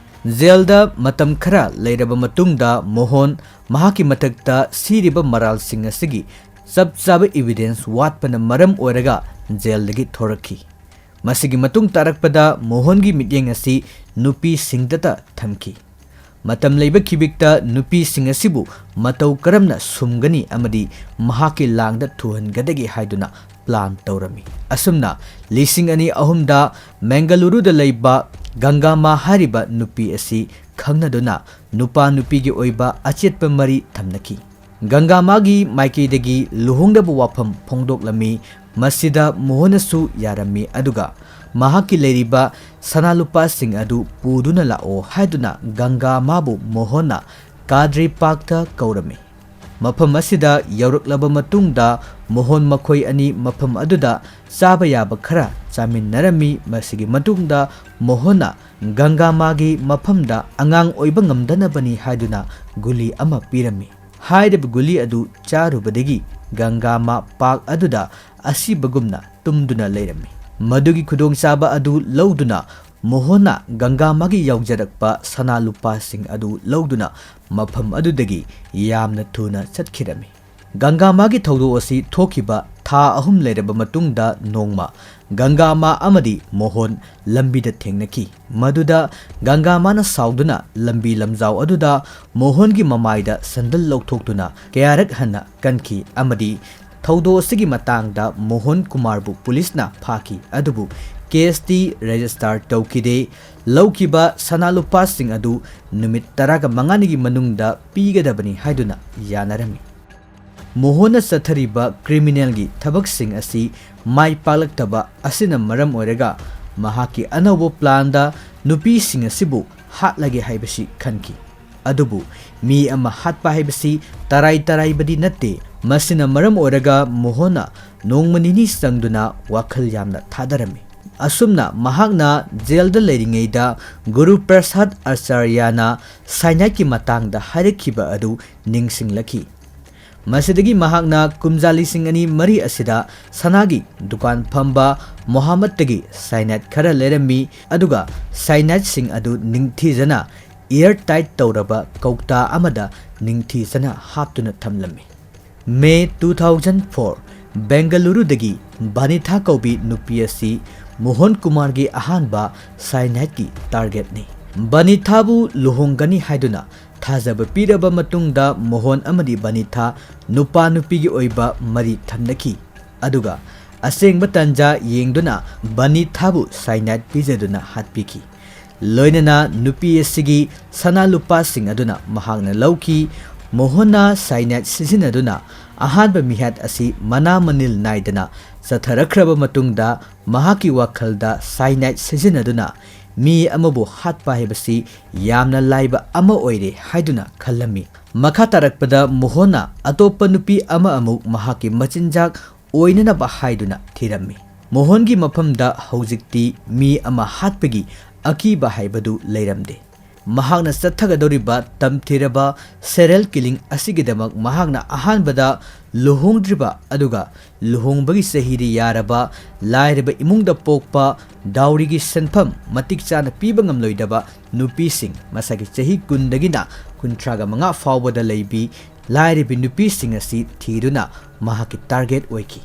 ꯖꯦꯜꯗ ꯃꯇꯝ ꯈꯔ ꯂꯩꯔꯕ ꯃꯇꯨꯡꯗ ꯃꯣꯍꯟ ꯃꯍꯥꯛꯀꯤ ꯃꯊꯛꯇ ꯁꯤꯔꯤꯕ ꯃꯔꯥꯜꯁꯤꯡ ꯑꯁꯤꯒꯤ ꯆꯞ ꯆꯥꯕ ꯏꯕꯤꯗꯦꯟꯁ ꯋꯥꯠꯄꯅ ꯃꯔꯝ ꯑꯣꯏꯔꯒ ꯖꯦꯜꯗꯒꯤ ꯊꯣꯔꯛꯈꯤ꯫ ꯃꯁꯤꯒꯤ ꯃꯇꯨꯡ ꯇꯥꯔꯛꯄꯗ ꯃꯣꯍꯟꯒꯤ ꯃꯤꯠꯌꯦꯡ ꯑꯁꯤ ꯅꯨꯄꯤꯁꯤꯡꯗꯇ ꯊꯝꯈꯤ꯫ ꯃꯇꯝ ꯂꯩꯕ ꯈꯤꯕꯤꯛꯇ ꯅꯨꯄꯤꯁꯤꯡ ꯑꯁꯤꯕꯨ ꯃꯇꯧ ꯀꯔꯝꯅ ꯁꯨꯝꯒꯅꯤ ꯑꯃꯗꯤ ꯃꯍꯥꯛꯀꯤ ꯂꯥꯡꯗ ꯊꯨꯍꯟꯒꯗꯒꯦ ꯍꯥꯏꯗꯨꯅ ꯄ꯭ꯂꯥꯟ ꯇꯧꯔꯝꯃꯤ꯫ ꯑꯁꯨꯝꯅ ꯂꯤꯁꯤꯡ ꯑꯅꯤ ꯑꯍꯨꯝꯗ ꯃꯦꯡꯒꯂꯨꯔꯨꯗ ꯂꯩꯕ ꯒꯪꯒꯥꯃꯥ ꯍꯥꯏꯔꯤꯕ ꯅꯨꯄꯤ ꯑꯁꯤ ꯈꯪꯅꯗꯨꯅ ꯅꯨꯄꯥ ꯅꯨꯄꯤꯒꯤ ꯑꯣꯏꯕ ꯑꯆꯦꯠꯄ ꯃꯔꯤ ꯊꯝꯅꯈꯤ꯫ ꯒꯪꯒꯥꯃꯥꯒꯤ ꯃꯥꯏꯀꯩꯗꯒꯤ ꯂꯨꯍꯣꯡꯅꯕ ꯋꯥꯐꯝ ꯐꯣꯡꯗꯣꯛꯂꯝꯃꯤ꯫ ꯃꯁꯤꯗ ꯃꯣꯍꯟꯅꯁꯨ ꯌꯥꯔꯝꯃꯤ, ꯑꯗꯨꯒ ꯃꯍꯥꯛꯀꯤ ꯂꯩꯔꯤꯕ ꯁꯅꯥ ꯂꯨꯄꯥꯁꯤꯡ ꯑꯗꯨ ꯄꯨꯗꯨꯅ ꯂꯥꯛꯑꯣ ꯍꯥꯏꯗꯨꯅ ꯒꯪꯒꯥꯃꯥꯕꯨ ꯃꯣꯍꯟꯅ ꯀꯥꯗ꯭ꯔꯤ ꯄꯥꯛꯇ ꯀꯧꯔꯝꯃꯤ꯫ ꯃꯐꯝ ꯑꯁꯤꯗ ꯌꯧꯔꯛꯂꯕ ꯃꯇꯨꯡꯗ ꯃꯣꯍꯣꯟ ꯃꯈꯣꯏ ꯑꯅꯤ ꯃꯐꯝ ꯑꯗꯨꯗ ꯆꯥꯕ ꯌꯥꯕ ꯈꯔ ꯆꯥꯃꯤꯟꯅꯔꯝꯃꯤ꯫ ꯃꯁꯤꯒꯤ ꯃꯇꯨꯡꯗ ꯃꯣꯍꯣꯟꯅ ꯒꯪꯒꯥꯃꯥꯒꯤ ꯃꯐꯝꯗ ꯑꯉꯥꯡ ꯑꯣꯏꯕ ꯉꯝꯗꯅꯕꯅꯤ ꯍꯥꯏꯗꯨꯅ ꯒꯨꯂꯤ ꯑꯃ ꯄꯤꯔꯝꯃꯤ꯫ ꯍꯥꯏꯔꯤꯕ ꯒꯨꯂꯤ ꯑꯗꯨ ꯆꯥꯔꯨꯕꯗꯒꯤ ꯒꯪꯒꯥꯃꯥ ꯄꯥꯛ ꯑꯗꯨꯗ ꯑꯁꯤꯕꯒꯨꯝꯅ ꯇꯨꯝꯗꯨꯅ ꯂꯩꯔꯝꯃꯤ꯫ ꯃꯗꯨꯒꯤ ꯈꯨꯗꯣꯡꯆꯥꯕ ꯑꯗꯨ ꯂꯧꯗꯨꯅ ꯃꯣꯍꯣꯟꯅ ꯒꯪꯒꯥꯃꯥꯒꯤ ꯌꯥꯎꯖꯔꯛꯄ ꯁꯅꯥ ꯂꯨꯄꯥꯁꯤꯡ ꯑꯗꯨ ꯂꯧꯗꯨꯅ ꯃꯐꯝ ꯑꯗꯨꯗꯒꯤ ꯌꯥꯝꯅ ꯊꯨꯅ ꯆꯠꯈꯤꯔꯝꯃꯤ꯫ ꯒꯪꯒꯥꯃꯥꯒꯤ ꯊꯧꯗꯣꯛ ꯑꯁꯤ ꯊꯣꯛꯈꯤꯕ ꯊꯥ ꯑꯍꯨꯝ ꯂꯩꯔꯕ ꯃꯇꯨꯡꯗ ꯅꯣꯡꯃ ꯒꯪꯒꯥꯃꯥ ꯑꯃꯗꯤ ꯃꯣꯍꯣꯟ ꯂꯝꯕꯤꯗ ꯊꯦꯡꯅꯈꯤ꯫ ꯃꯗꯨꯗ ꯒꯪꯒꯥꯃꯥꯅ ꯁꯥꯎꯗꯨꯅ ꯂꯝꯕꯤ ꯂꯝꯖꯥꯎ ꯑꯗꯨꯗ ꯃꯣꯍꯣꯟꯒꯤ ꯃꯃꯥꯏꯗ ꯁꯦꯟꯗꯜ ꯂꯧꯊꯣꯛꯇꯨꯅ ꯀꯌꯥꯔꯛ ꯍꯟꯅ ꯀꯟꯈꯤ ꯑꯃꯗꯤ ꯊꯧꯗꯣꯛ ꯑꯁꯤꯒꯤ ꯃꯇꯥꯡꯗ ꯃꯣꯍꯣꯟ ꯀꯨꯃꯥꯔꯕꯨ ꯄꯨꯂꯤꯁꯅ ꯐꯥꯈꯤ꯫ ꯑꯗꯨꯕꯨ ꯀꯦꯁꯇꯤ ꯔꯦꯖꯤꯁꯇꯥꯔ ꯇꯧꯈꯤꯗꯦ꯫ ꯂꯧꯈꯤꯕ ꯁꯅꯥ ꯂꯨꯄꯥꯁꯤꯡ ꯑꯗꯨ ꯅꯨꯃꯤꯠ ꯇꯔꯥꯒ ꯃꯉꯥꯅꯤꯒꯤ ꯃꯅꯨꯡꯗ ꯄꯤꯒꯗꯕꯅꯤ ꯍꯥꯏꯗꯨꯅ ꯌꯥꯅꯔꯝꯃꯤ꯫ ꯃꯣꯍꯣꯟꯅ ꯆꯠꯊꯔꯤꯕ ꯀ꯭ꯔꯤꯃꯤꯅꯦꯜꯒꯤ ꯊꯕꯛꯁꯤꯡ ꯑꯁꯤ ꯃꯥꯏ ꯄꯥꯛꯂꯛꯇꯕ ꯑꯁꯤꯅ ꯃꯔꯝ ꯑꯣꯏꯔꯒ ꯃꯍꯥꯛꯀꯤ ꯑꯅꯧꯕ ꯄ꯭ꯂꯥꯟꯗ ꯅꯨꯄꯤꯁꯤꯡ ꯑꯁꯤꯕꯨ ꯍꯥꯠꯂꯒꯦ ꯍꯥꯏꯕꯁꯤ ꯈꯟꯈꯤ꯫ ꯑꯗꯨꯕꯨ ꯃꯤ ꯑꯃ ꯍꯥꯠꯄ ꯍꯥꯏꯕꯁꯤ ꯇꯔꯥꯏ ꯇꯔꯥꯏꯕꯗꯤ ꯅꯠꯇꯦ꯫ ꯃꯁꯤꯅ ꯃꯔꯝ ꯑꯣꯏꯔꯒ ꯃꯣꯍꯣꯟꯅ ꯅꯣꯡꯃ ꯅꯤꯅꯤ ꯆꯪꯗꯨꯅ ꯋꯥꯈꯜ ꯌꯥꯝꯅ ꯊꯥꯗꯔꯝꯃꯤ꯫ ꯑꯁꯨꯝꯅ ꯃꯍꯥꯛꯅ ꯖꯦꯜꯗ ꯂꯩꯔꯤꯉꯩꯗ ꯒꯨꯔꯨ ꯄ꯭ꯔꯁꯥꯗ ꯑꯆꯥꯔꯌꯥꯅ ꯁꯥꯏꯅꯥꯏꯠꯀꯤ ꯃꯇꯥꯡꯗ ꯍꯥꯏꯔꯛꯈꯤꯕ ꯑꯗꯨ ꯅꯤꯡꯁꯤꯡꯂꯛꯈꯤ꯫ ꯃꯁꯤꯗꯒꯤ ꯃꯍꯥꯛꯅ ꯀꯨꯝꯖꯥ ꯂꯤꯁꯤꯡ ꯑꯅꯤ ꯃꯔꯤ ꯑꯁꯤꯗ ꯁꯅꯥꯒꯤ ꯗꯨꯀꯥꯟ ꯐꯝꯕ ꯃꯣꯍꯥꯃꯠꯇꯒꯤ ꯁꯥꯏꯅꯥꯏꯠ ꯈꯔ ꯂꯩꯔꯝꯃꯤ, ꯑꯗꯨꯒ ꯁꯥꯏꯅꯥꯏꯠꯁꯤꯡ ꯑꯗꯨ ꯅꯤꯡꯊꯤꯖꯅ ꯏꯌꯔ ꯇꯥꯏꯠ ꯇꯧꯔꯕ ꯀꯧꯇꯥ ꯑꯃꯗ ꯅꯤꯡꯊꯤꯖꯅ ꯍꯥꯞꯇꯨꯅ ꯊꯝꯂꯝꯃꯤ꯫ ꯃꯦ two thousand four, ꯕꯦꯡꯒꯂꯨꯔꯨꯗꯒꯤ ꯕꯥꯅꯤꯊꯥ ꯀꯧꯕꯤ ꯅꯨꯄꯤ ꯑꯁꯤ ꯃꯣꯍꯟ ꯀꯨꯃꯥꯔꯒꯤ ꯑꯍꯥꯟꯕ ꯁꯥꯏꯅꯥꯏꯠꯀꯤ ꯇꯥꯔꯒꯦꯠꯅꯤ꯫ ꯕꯥꯅꯤꯊꯥꯕꯨ ꯂꯨꯍꯣꯡꯒꯅꯤ ꯍꯥꯏꯗꯨꯅ ꯊꯥꯖꯕ ꯄꯤꯔꯕ ꯃꯇꯨꯡꯗ ꯃꯣꯍꯟ ꯑꯃꯗꯤ ꯕꯥꯅꯤꯊꯥ ꯅꯨꯄꯥ ꯅꯨꯄꯤꯒꯤ ꯑꯣꯏꯕ ꯃꯔꯤ ꯊꯝꯅꯈꯤ꯫ ꯑꯗꯨꯒ ꯑꯁꯦꯡꯕ ꯇꯟꯖꯥ ꯌꯦꯡꯗꯨꯅ ꯕꯥꯅꯤꯊꯥꯕꯨ ꯁꯥꯏꯅꯥꯏꯠ ꯄꯤꯖꯗꯨꯅ ꯍꯥꯠꯄꯤꯈꯤ꯫ ꯂꯣꯏꯅꯅ ꯅꯨꯄꯤ ꯑꯁꯤꯒꯤ ꯁꯅꯥ ꯂꯨꯄꯥꯁꯤꯡ ꯑꯗꯨꯅ ꯃꯍꯥꯛꯅ ꯂꯧꯈꯤ꯫ ꯃꯣꯍꯟꯅ ꯁꯥꯏꯅꯥꯏꯠ ꯁꯤꯖꯤꯟꯅꯗꯨꯅ ꯑꯍꯥꯟꯕ ꯃꯤꯍꯥꯠ ꯑꯁꯤ ꯃꯅꯥ ꯃꯅꯤꯜ ꯅꯥꯏꯗꯅ ꯆꯠꯊꯔꯛꯈ꯭ꯔꯕ ꯃꯇꯨꯡꯗ ꯃꯍꯥꯛꯀꯤ ꯋꯥꯈꯜꯗ ꯁꯥꯏꯅꯥꯏꯠ ꯁꯤꯖꯤꯟꯅꯗꯨꯅ ꯃꯤ ꯑꯃꯕꯨ ꯍꯥꯠꯄ ꯍꯥꯏꯕꯁꯤ ꯌꯥꯝꯅ ꯂꯥꯏꯕ ꯑꯃ ꯑꯣꯏꯔꯦ ꯍꯥꯏꯗꯨꯅ ꯈꯜꯂꯝꯃꯤ꯫ ꯃꯈꯥ ꯇꯥꯔꯛꯄꯗ ꯃꯣꯍꯟꯅ ꯑꯇꯣꯞꯄ ꯅꯨꯄꯤ ꯑꯃ ꯑꯃꯨꯛ ꯃꯍꯥꯛꯀꯤ ꯃꯆꯤꯟꯖꯥꯛ ꯑꯣꯏꯅꯅꯕ ꯍꯥꯏꯗꯨꯅ ꯊꯤꯔꯝꯃꯤ꯫ ꯃꯣꯍꯟꯒꯤ ꯃꯐꯝꯗ ꯍꯧꯖꯤꯛꯇꯤ ꯃꯤ ꯑꯃ ꯍꯥꯠꯄꯒꯤ ꯑꯀꯤꯕ ꯍꯥꯏꯕꯗꯨ ꯂꯩꯔꯝꯗꯦ꯫ ꯃꯍꯥꯛꯅ ꯆꯠꯊꯒꯗꯧꯔꯤꯕ ꯇꯝꯊꯤꯔꯕ serial killing ꯑꯁꯤꯒꯤꯗꯃꯛ ꯃꯍꯥꯛꯅ ꯑꯍꯥꯟꯕꯗ ꯂꯨꯍꯣꯡꯗ꯭ꯔꯤꯕ ꯑꯗꯨꯒ ꯂꯨꯍꯣꯡꯕꯒꯤ ꯆꯍꯤꯗꯤ ꯌꯥꯔꯕ, ꯂꯥꯏꯔꯕ ꯏꯃꯨꯡꯗ ꯄꯣꯛꯄ, ꯗꯥꯎꯔꯤꯒꯤ ꯁꯦꯟꯐꯝ ꯃꯇꯤꯛ ꯆꯥꯅ ꯄꯤꯕ ꯉꯝꯂꯣꯏꯗꯕ ꯅꯨꯄꯤꯁꯤꯡ, ꯃꯁꯥꯒꯤ ꯆꯍꯤ ꯀꯨꯟꯗꯒꯤꯅ ꯀꯨꯟꯊ꯭ꯔꯥꯒ ꯃꯉꯥ ꯐꯥꯎꯕꯗ ꯂꯩꯕꯤ ꯂꯥꯏꯔꯕꯤ ꯅꯨꯄꯤꯁꯤꯡ ꯑꯁꯤ ꯊꯤꯗꯨꯅ ꯃꯍꯥꯛꯀꯤ target ꯑꯣꯏꯈꯤ꯫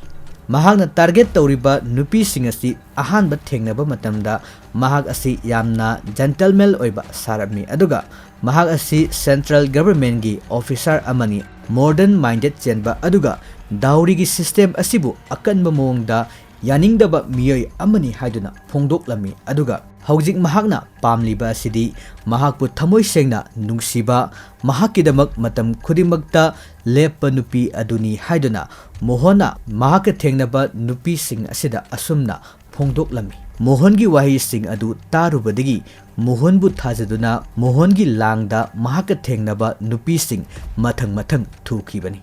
ꯃꯍꯥꯛꯅ target ꯇꯧꯔꯤꯕ ꯅꯨꯄꯤꯁꯤꯡ ꯑꯁꯤ ꯑꯍꯥꯟꯕ ꯊꯦꯡꯅꯕ ꯃꯇꯝꯗ ꯃꯍꯥꯛ ꯑꯁꯤ ꯌꯥꯝꯅ gentleman ꯑꯣꯏꯕ ꯁꯥꯔꯝꯃꯤ, ꯑꯗꯨꯒ ꯃꯍꯥꯛ ꯑꯁꯤ central governmentꯀꯤ officer ꯑꯃꯅꯤ, modern minded ꯆꯦꯟꯕ, ꯑꯗꯨꯒ ꯗꯥꯎꯔꯤꯒꯤ system ꯑꯁꯤꯕꯨ ꯑꯀꯟꯕ ꯃꯑꯣꯡꯗ ꯌꯥꯅꯤꯡꯗꯕ ꯃꯤꯑꯣꯏ ꯑꯃꯅꯤ ꯍꯥꯏꯗꯨꯅ ꯐꯣꯡꯗꯣꯛꯂꯝꯃꯤ꯫ ꯑꯗꯨꯒ ꯍꯧꯖꯤꯛ ꯃꯍꯥꯛꯅ ꯄꯥꯝꯂꯤꯕ ꯑꯁꯤꯗꯤ ꯃꯍꯥꯛꯄꯨ ꯊꯃꯣꯏ ꯁꯦꯡꯅ ꯅꯨꯡꯁꯤꯕ, ꯃꯍꯥꯛꯀꯤꯗꯃꯛ ꯃꯇꯝ ꯈꯨꯗꯤꯡꯃꯛꯇ ꯂꯦꯞꯄ ꯅꯨꯄꯤ ꯑꯗꯨꯅꯤ ꯍꯥꯏꯗꯨꯅ ꯃꯣꯍꯟꯅ ꯃꯍꯥꯛꯀ ꯊꯦꯡꯅꯕ ꯅꯨꯄꯤꯁꯤꯡ ꯑꯁꯤꯗ ꯑꯁꯨꯝꯅ ꯐꯣꯡꯗꯣꯛꯂꯝꯃꯤ꯫ ꯃꯣꯍꯟꯒꯤ ꯋꯥꯍꯩꯁꯤꯡ ꯑꯗꯨ ꯇꯥꯔꯨꯕꯗꯒꯤ ꯃꯣꯍꯟꯕꯨ ꯊꯥꯖꯗꯨꯅ ꯃꯣꯍꯟꯒꯤ ꯂꯥꯡꯗ ꯃꯍꯥꯛꯀ ꯊꯦꯡꯅꯕ ꯅꯨꯄꯤꯁꯤꯡ ꯃꯊꯪ ꯃꯊꯪ ꯊꯨꯈꯤꯕꯅꯤ꯫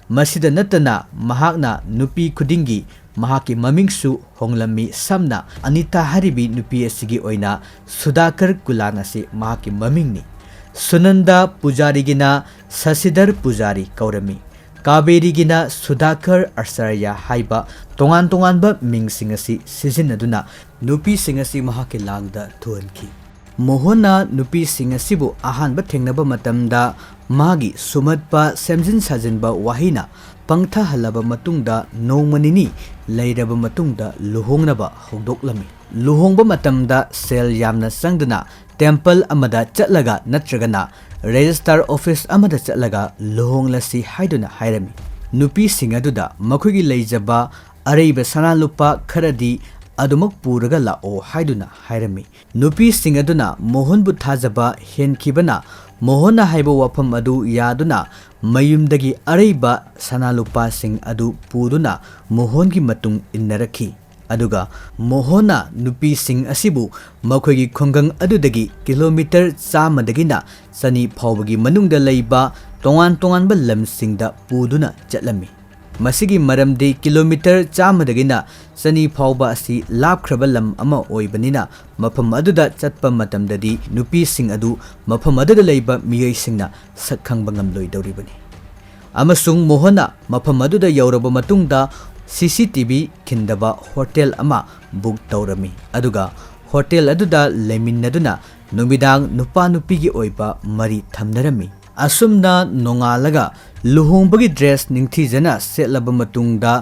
ꯃꯁꯤꯗ ꯅꯠꯇꯅ ꯃꯍꯥꯛꯅ ꯅꯨꯄꯤ ꯈꯨꯗꯤꯡꯒꯤ ꯃꯍꯥꯛꯀꯤ ꯃꯃꯤꯡꯁꯨ ꯍꯣꯡꯂꯝꯃꯤ꯫ ꯁꯝꯅ ꯑꯅꯤꯇꯥ ꯍꯥꯏꯔꯤꯕꯤ ꯅꯨꯄꯤ ꯑꯁꯤꯒꯤ ꯑꯣꯏꯅ ꯁꯨꯗꯥꯀꯔ ꯀꯨꯂꯥꯟ ꯑꯁꯤ ꯃꯍꯥꯛꯀꯤ ꯃꯃꯤꯡꯅꯤ꯫ ꯁꯨꯅꯟꯗ ꯄꯨꯖꯥꯔꯤꯒꯤꯅ ꯁꯁꯤꯙꯔ ꯄꯨꯖꯥꯔꯤ ꯀꯧꯔꯝꯃꯤ꯫ ꯀꯥꯕꯦꯔꯤꯒꯤꯅ ꯁꯨꯗꯥꯀꯔ ꯑꯆꯥꯔꯌ ꯍꯥꯏꯕ ꯇꯣꯉꯥꯟ ꯇꯣꯉꯥꯟꯕ ꯃꯤꯡꯁꯤꯡ ꯑꯁꯤ ꯁꯤꯖꯤꯟꯅꯗꯨꯅ ꯅꯨꯄꯤꯁꯤꯡ ꯑꯁꯤ ꯃꯍꯥꯛꯀꯤ ꯂꯥꯡꯗ ꯊꯨꯍꯟꯈꯤ꯫ ꯃꯣꯍꯟꯅ ꯅꯨꯄꯤꯁꯤꯡ ꯑꯁꯤꯕꯨ ꯑꯍꯥꯟꯕ ꯊꯦꯡꯅꯕ ꯃꯇꯝꯗ ꯃꯥꯒꯤ ꯁꯨꯝꯍꯠꯄ, ꯁꯦꯝꯖꯤꯟ ꯁꯥꯖꯤꯟꯕ ꯋꯥꯍꯩꯅ ꯄꯪꯊꯍꯜꯂꯕ ꯃꯇꯨꯡꯗ ꯅꯣꯡꯃ ꯅꯤꯅꯤ ꯂꯩꯔꯕ ꯃꯇꯨꯡꯗ ꯂꯨꯍꯣꯡꯅꯕ ꯍꯧꯗꯣꯛꯂꯝꯃꯤ꯫ ꯂꯨꯍꯣꯡꯕ ꯃꯇꯝꯗ ꯁꯦꯜ ꯌꯥꯝꯅ ꯆꯪꯗꯅ temple ꯑꯃꯗ ꯆꯠꯂꯒ ꯅꯠꯇ꯭ꯔꯒꯅ registrar office ꯑꯃꯗ ꯆꯠꯂꯒ ꯂꯨꯍꯣꯡꯂꯁꯤ ꯍꯥꯏꯗꯨꯅ ꯍꯥꯏꯔꯝꯃꯤ꯫ ꯅꯨꯄꯤꯁꯤꯡ ꯑꯗꯨꯗ ꯃꯈꯣꯏꯒꯤ ꯂꯩꯖꯕ ꯑꯔꯩꯕ ꯁꯅꯥ ꯂꯨꯄꯥ ꯈꯔꯗꯤ ꯑꯗꯨꯃꯛ ꯄꯨꯔꯒ ꯂꯥꯛꯑꯣ ꯍꯥꯏꯗꯨꯅ ꯍꯥꯏꯔꯝꯃꯤ꯫ ꯅꯨꯄꯤꯁꯤꯡ ꯑꯗꯨꯅ ꯃꯣꯍꯟꯕꯨ ꯊꯥꯖꯕ ꯍꯦꯟꯈꯤꯕꯅ ꯃꯣꯍꯟꯅ ꯍꯥꯏꯕ ꯋꯥꯐꯝ ꯑꯗꯨ ꯌꯥꯗꯨꯅ ꯃꯌꯨꯝꯗꯒꯤ ꯑꯔꯩꯕ ꯁꯅꯥ ꯂꯨꯄꯥꯁꯤꯡ ꯑꯗꯨ ꯄꯨꯗꯨꯅ ꯃꯣꯍꯟꯒꯤ ꯃꯇꯨꯡ ꯏꯟꯅꯔꯛꯈꯤ꯫ ꯑꯗꯨꯒ ꯃꯣꯍꯟꯅ ꯅꯨꯄꯤꯁꯤꯡ ꯑꯁꯤꯕꯨ ꯃꯈꯣꯏꯒꯤ ꯈꯨꯡꯒꯪ ꯑꯗꯨꯗꯒꯤ ꯀꯤꯂꯣꯃꯤꯇꯔ ꯆꯥꯝꯃꯗꯒꯤꯅ ꯆꯅꯤ ꯐꯥꯎꯕꯒꯤ ꯃꯅꯨꯡꯗ ꯂꯩꯕ ꯇꯣꯉꯥꯟ ꯇꯣꯉꯥꯟꯕ ꯂꯝꯁꯤꯡꯗ ꯄꯨꯗꯨꯅ ꯆꯠꯂꯝꯃꯤ꯫ ꯃꯁꯤꯒꯤ ꯃꯔꯝꯗꯤ ꯀꯤꯂꯣꯃꯤꯇꯔ ꯆꯥꯝꯃꯗꯒꯤꯅ ꯆꯅꯤ ꯐꯥꯎꯕ ꯑꯁꯤ ꯂꯥꯞꯈ꯭ꯔꯕ ꯂꯝ ꯑꯃ ꯑꯣꯏꯕꯅꯤꯅ, ꯃꯐꯝ ꯑꯗꯨꯗ ꯆꯠꯄ ꯃꯇꯝꯗꯗꯤ ꯅꯨꯄꯤꯁꯤꯡ ꯑꯗꯨ ꯃꯐꯝ ꯑꯗꯨꯗ ꯂꯩꯕ ꯃꯤꯑꯣꯏꯁꯤꯡꯅ ꯁꯛ ꯈꯪꯕ ꯉꯝꯂꯣꯏꯗꯧꯔꯤꯕꯅꯤ꯫ ꯑꯃꯁꯨꯡ ꯃꯣꯍꯟꯅ ꯃꯐꯝ ꯑꯗꯨꯗ ꯌꯧꯔꯕ ꯃꯇꯨꯡꯗ ꯁꯤ ꯁꯤ ꯇꯤ ꯚꯤ ꯈꯤꯟꯗꯕ ꯍꯣꯇꯦꯜ ꯑꯃ ꯕꯨꯛ ꯇꯧꯔꯝꯃꯤ, ꯑꯗꯨꯒ ꯍꯣꯇꯦꯜ ꯑꯗꯨꯗ ꯂꯩꯃꯤꯟꯅꯗꯨꯅ ꯅꯨꯃꯤꯗꯥꯡ ꯅꯨꯄꯥ ꯅꯨꯄꯤꯒꯤ ꯑꯣꯏꯕ ꯃꯔꯤ ꯊꯝꯅꯔꯝꯃꯤ꯫ ꯑꯁꯨꯝꯅ ꯅꯣꯡꯉꯥꯜꯂꯒ ꯂꯨꯍꯣꯡꯕꯒꯤ ꯗ꯭ꯔꯦꯁ ꯅꯤꯡꯊꯤꯖꯅ ꯁꯦꯠꯂꯕ ꯃꯇꯨꯡꯗ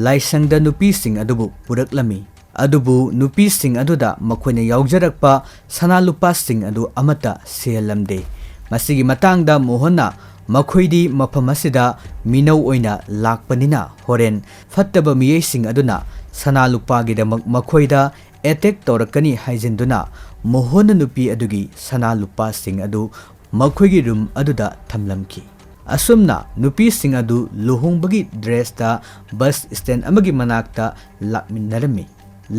ꯂꯥꯏꯁꯪꯗ ꯅꯨꯄꯤꯁꯤꯡ ꯑꯗꯨꯕꯨ ꯄꯨꯔꯛꯂꯝꯃꯤ꯫ ꯑꯗꯨꯕꯨ ꯅꯨꯄꯤꯁꯤꯡ ꯑꯗꯨꯗ ꯃꯈꯣꯏꯅ ꯌꯥꯎꯖꯔꯛꯄ ꯁꯅꯥ ꯂꯨꯄꯥꯁꯤꯡ ꯑꯗꯨ ꯑꯃꯠꯇ ꯁꯤꯍꯜꯂꯝꯗꯦ꯫ ꯃꯁꯤꯒꯤ ꯃꯇꯥꯡꯗ ꯃꯣꯍꯟꯅ ꯃꯈꯣꯏꯗꯤ ꯃꯐꯝ ꯑꯁꯤꯗ ꯃꯤꯅꯧ ꯑꯣꯏꯅ ꯂꯥꯛꯄꯅꯤꯅ ꯍꯣꯔꯦꯟ ꯐꯠꯇꯕ ꯃꯤꯑꯣꯏꯁꯤꯡ ꯑꯗꯨꯅ ꯁꯅꯥ ꯂꯨꯄꯥꯒꯤꯗꯃꯛ ꯃꯈꯣꯏꯗ ꯑꯦꯇꯦꯛ ꯇꯧꯔꯛꯀꯅꯤ ꯍꯥꯏꯖꯤꯟꯗꯨꯅ ꯃꯣꯍꯟꯅ ꯅꯨꯄꯤ ꯑꯗꯨꯒꯤ ꯁꯅꯥ ꯂꯨꯄꯥꯁꯤꯡ ꯑꯗꯨ ꯃꯈꯣꯏꯒꯤ ꯔꯨꯝ ꯑꯗꯨꯗ ꯊꯝꯂꯝꯈꯤ꯫ ꯑꯁꯨꯝꯅ ꯅꯨꯄꯤꯁꯤꯡ ꯑꯗꯨ ꯂꯨꯍꯣꯡꯕꯒꯤ ꯗ꯭ꯔꯦꯁꯇ ꯕꯁ ꯁ꯭ꯇꯦꯟ ꯑꯃꯒꯤ ꯃꯅꯥꯛꯇ ꯂꯥꯛꯃꯤꯟꯅꯔꯝꯃꯤ꯫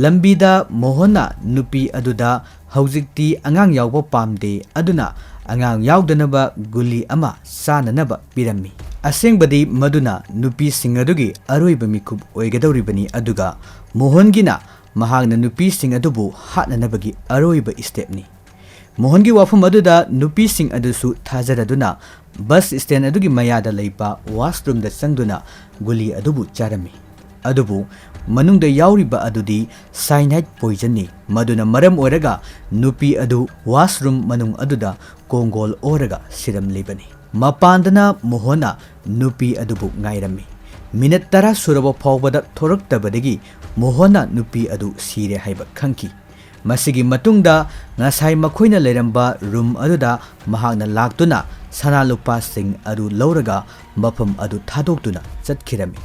ꯂꯝꯕꯤꯗ ꯃꯣꯍꯟꯅ ꯅꯨꯄꯤ ꯑꯗꯨꯗ "ꯍꯧꯖꯤꯛꯇꯤ ꯑꯉꯥꯡ ꯌꯥꯎꯕ ꯄꯥꯝꯗꯦ, ꯑꯗꯨꯅ ꯑꯉꯥꯡ ꯌꯥꯎꯗꯅꯕ ꯒꯨꯂꯤ ꯑꯃ ꯆꯥꯅꯅꯕ ꯄꯤꯔꯝꯃꯤ"꯫ ꯑꯁꯦꯡꯕꯗꯤ ꯃꯗꯨꯅ ꯅꯨꯄꯤꯁꯤꯡ ꯑꯗꯨꯒꯤ ꯑꯔꯣꯏꯕ ꯃꯤꯀꯨꯞ ꯑꯣꯏꯒꯗꯧꯔꯤꯕꯅꯤ, ꯑꯗꯨꯒ ꯃꯣꯍꯟꯒꯤꯅ ꯃꯍꯥꯛꯅ ꯅꯨꯄꯤꯁꯤꯡ ꯑꯗꯨꯕꯨ ꯍꯥꯠꯅꯅꯕꯒꯤ ꯑꯔꯣꯏꯕ ꯁ꯭ꯇꯦꯞꯅꯤ꯫ ꯃꯣꯍꯟꯒꯤ ꯋꯥꯐꯝ ꯑꯗꯨꯗ ꯅꯨꯄꯤꯁꯤꯡ ꯑꯗꯨꯁꯨ ꯊꯥꯖꯔꯗꯨꯅ ꯕꯁ ꯁ꯭ꯇꯦꯟ ꯑꯗꯨꯒꯤ ꯃꯌꯥꯗ ꯂꯩꯕ ꯋꯥꯁꯔꯨꯝꯗ ꯆꯪꯗꯨꯅ ꯒꯨꯂꯤ ꯑꯗꯨꯕꯨ ꯆꯥꯔꯝꯃꯤ꯫ ꯑꯗꯨꯕꯨ ꯃꯅꯨꯡꯗ ꯌꯥꯎꯔꯤꯕ ꯑꯗꯨꯗꯤ ꯁꯥꯏꯅꯥꯏꯠ ꯄꯣꯏꯖꯟꯅꯤ, ꯃꯗꯨꯅ ꯃꯔꯝ ꯑꯣꯏꯔꯒ ꯅꯨꯄꯤ ꯑꯗꯨ ꯋꯥꯁꯔꯨꯝ ꯃꯅꯨꯡ ꯑꯗꯨꯗ ꯀꯣꯡꯒꯣꯜ ꯑꯣꯔꯒ ꯁꯤꯔꯝꯂꯤꯕꯅꯤ꯫ ꯃꯄꯥꯟꯗꯅ ꯃꯣꯍꯟꯅ ꯅꯨꯄꯤ ꯑꯗꯨꯕꯨ ꯉꯥꯏꯔꯝꯃꯤ꯫ ꯃꯤꯅꯠ ꯇꯔꯥ ꯁꯨꯔꯕ ꯐꯥꯎꯕꯗ ꯊꯣꯔꯛꯇꯕꯗꯒꯤ ꯃꯣꯍꯟꯅ ꯅꯨꯄꯤ ꯑꯗꯨ ꯁꯤꯔꯦ ꯍꯥꯏꯕ ꯈꯪꯈꯤ꯫ ꯃꯁꯤꯒꯤ ꯃꯇꯨꯡꯗ ꯉꯁꯥꯏ ꯃꯈꯣꯏꯅ ꯂꯩꯔꯝꯕ ꯔꯨꯝ ꯑꯗꯨꯗ ꯃꯍꯥꯛꯅ ꯂꯥꯛꯇꯨꯅ ꯁꯅꯥ ꯂꯨꯄꯥꯁꯤꯡ ꯑꯗꯨ ꯂꯧꯔꯒ ꯃꯐꯝ ꯑꯗꯨ ꯊꯥꯗꯣꯛꯇꯨꯅ ꯆꯠꯈꯤꯔꯝꯃꯤ꯫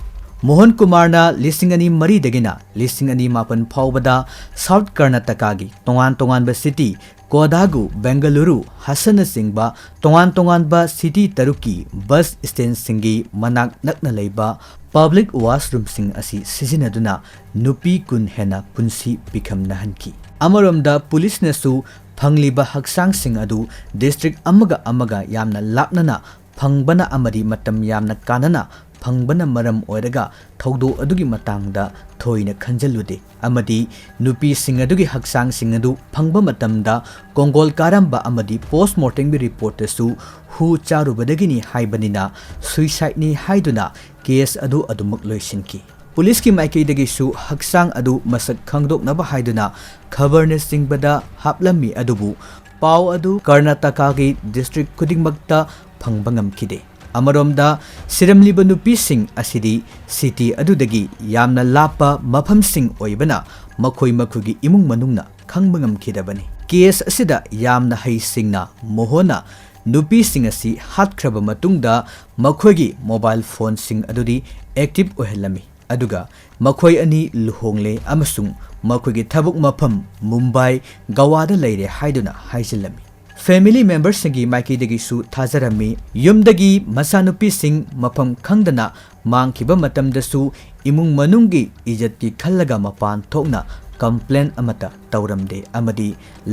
ꯃꯣꯍꯟ ꯀꯨꯃꯥꯔꯅ ꯂꯤꯁꯤꯡ ꯑꯅꯤ ꯃꯔꯤꯗꯒꯤꯅ ꯂꯤꯁꯤꯡ ꯑꯅꯤ ꯃꯥꯄꯟ ꯐꯥꯎꯕꯗ ꯁꯥꯎꯠ ꯀꯔꯅꯥꯇꯀꯥꯒꯤ ꯇꯣꯉꯥꯟ ꯇꯣꯉꯥꯟꯕ ꯁꯤꯇꯤ ꯀꯣꯗꯥꯒꯨ, ꯕꯦꯡꯒꯂꯨꯔꯨ, ꯍꯁꯟꯅꯆꯤꯡꯕ ꯇꯣꯉꯥꯟ ꯇꯣꯉꯥꯟꯕ city ꯇꯔꯨꯛꯀꯤ bus standꯁꯤꯡꯒꯤ ꯃꯅꯥꯛ ꯅꯛꯅ ꯂꯩꯕ public washroomꯁꯤꯡ ꯑꯁꯤ ꯁꯤꯖꯤꯟꯅꯗꯨꯅ ꯅꯨꯄꯤ ꯀꯨꯟ ꯍꯦꯟꯅ ꯄꯨꯟꯁꯤ ꯄꯤꯈꯝꯅꯍꯟꯈꯤ꯫ ꯑꯃꯔꯣꯝꯗ, ꯄꯨꯂꯤꯁꯅꯁꯨ ꯐꯪꯂꯤꯕ ꯍꯛꯆꯥꯡꯁꯤꯡ ꯑꯗꯨ district ꯑꯃꯒ ꯑꯃꯒ ꯌꯥꯝꯅ ꯂꯥꯞꯅꯅ ꯐꯪꯕꯅ ꯑꯃꯗꯤ ꯃꯇꯝ ꯌꯥꯝꯅ ꯀꯥꯟꯅꯅ ꯐꯪꯕꯅ ꯃꯔꯝ ꯑꯣꯏꯔꯒ ꯊꯧꯗꯣꯛ ꯑꯗꯨꯒꯤ ꯃꯇꯥꯡꯗ ꯊꯣꯏꯅ ꯈꯟꯖꯜꯂꯨꯗꯦ ꯑꯃꯗꯤ ꯅꯨꯄꯤꯁꯤꯡ ꯑꯗꯨꯒꯤ ꯍꯛꯆꯥꯡꯁꯤꯡ ꯑꯗꯨ ꯐꯪꯕ ꯃꯇꯝꯗ ꯀꯣꯡꯒꯣꯜ ꯀꯥꯔꯝꯕ ꯑꯃꯗꯤ post mortemꯒꯤ reportꯇꯁꯨ ꯍꯨ ꯆꯥꯔꯨꯕꯗꯒꯤꯅꯤ ꯍꯥꯏꯕꯅꯤꯅ suicideꯅꯤ ꯍꯥꯏꯗꯨꯅ case ꯑꯗꯨ ꯑꯗꯨꯃꯛ ꯂꯣꯏꯁꯤꯟꯈꯤ꯫ ꯄꯨꯂꯤꯁꯀꯤ ꯃꯥꯏꯀꯩꯗꯒꯤꯁꯨ ꯍꯛꯆꯥꯡ ꯑꯗꯨ ꯃꯁꯛ ꯈꯪꯗꯣꯛꯅꯕ ꯍꯥꯏꯗꯨꯅ ꯈꯕꯔꯅꯆꯤꯡꯕꯗ ꯍꯥꯞꯂꯝꯃꯤ, ꯑꯗꯨꯕꯨ ꯄꯥꯎ ꯑꯗꯨ ꯀꯔꯅꯥꯇꯀꯥꯒꯤ district ꯈꯨꯗꯤꯡꯃꯛꯇ ꯐꯪꯕ ꯉꯝꯈꯤꯗꯦ꯫ ꯑꯃꯔꯣꯝꯗ, ꯁꯤꯔꯝꯂꯤꯕ ꯅꯨꯄꯤꯁꯤꯡ ꯑꯁꯤꯗꯤ city ꯑꯗꯨꯗꯒꯤ ꯌꯥꯝꯅ ꯂꯥꯞꯄ ꯃꯐꯝꯁꯤꯡ ꯑꯣꯏꯕꯅ ꯃꯈꯣꯏ ꯃꯈꯣꯏꯒꯤ ꯏꯃꯨꯡ ꯃꯅꯨꯡꯅ ꯈꯪꯕ ꯉꯝꯈꯤꯗꯕꯅꯤ꯫ Case ꯑꯁꯤꯗ ꯌꯥꯝꯅ ꯍꯩꯁꯤꯡꯅ ꯃꯣꯍꯣꯟꯅ ꯅꯨꯄꯤꯁꯤꯡ ꯑꯁꯤ ꯍꯥꯠꯈ꯭ꯔꯕ ꯃꯇꯨꯡꯗ ꯃꯈꯣꯏꯒꯤ mobile phoneꯁꯤꯡ ꯑꯗꯨꯗꯤ active ꯑꯣꯏꯍꯜꯂꯝꯃꯤ꯫ ꯑꯗꯨꯒ ꯃꯈꯣꯏ ꯑꯅꯤ ꯂꯨꯍꯣꯡꯂꯦ ꯑꯃꯁꯨꯡ ꯃꯈꯣꯏꯒꯤ ꯊꯕꯛ ꯃꯐꯝ ꯃꯨꯝꯕꯥꯏ, ꯒꯋꯥꯗ ꯂꯩꯔꯦ ꯍꯥꯏꯗꯨꯅ ꯍꯥꯏꯖꯤꯜꯂꯝꯃꯤ꯫ Family memberꯁꯤꯡꯒꯤ ꯃꯥꯏꯀꯩꯗꯒꯤꯁꯨ ꯊꯥꯖꯔꯝꯃꯤ, ꯌꯨꯝꯗꯒꯤ ꯃꯆꯥꯅꯨꯄꯤꯁꯤꯡ ꯃꯐꯝ ꯈꯪꯗꯅ ꯃꯥꯡꯈꯤꯕ ꯃꯇꯝꯗꯁꯨ ꯏꯃꯨꯡ ꯃꯅꯨꯡꯒꯤ ꯏꯖꯠꯀꯤ ꯈꯜꯂꯒ ꯃꯄꯥꯟ ꯊꯣꯛꯅ complain ꯑꯃꯠꯇ ꯇꯧꯔꯝꯗꯦ ꯑꯃꯗꯤ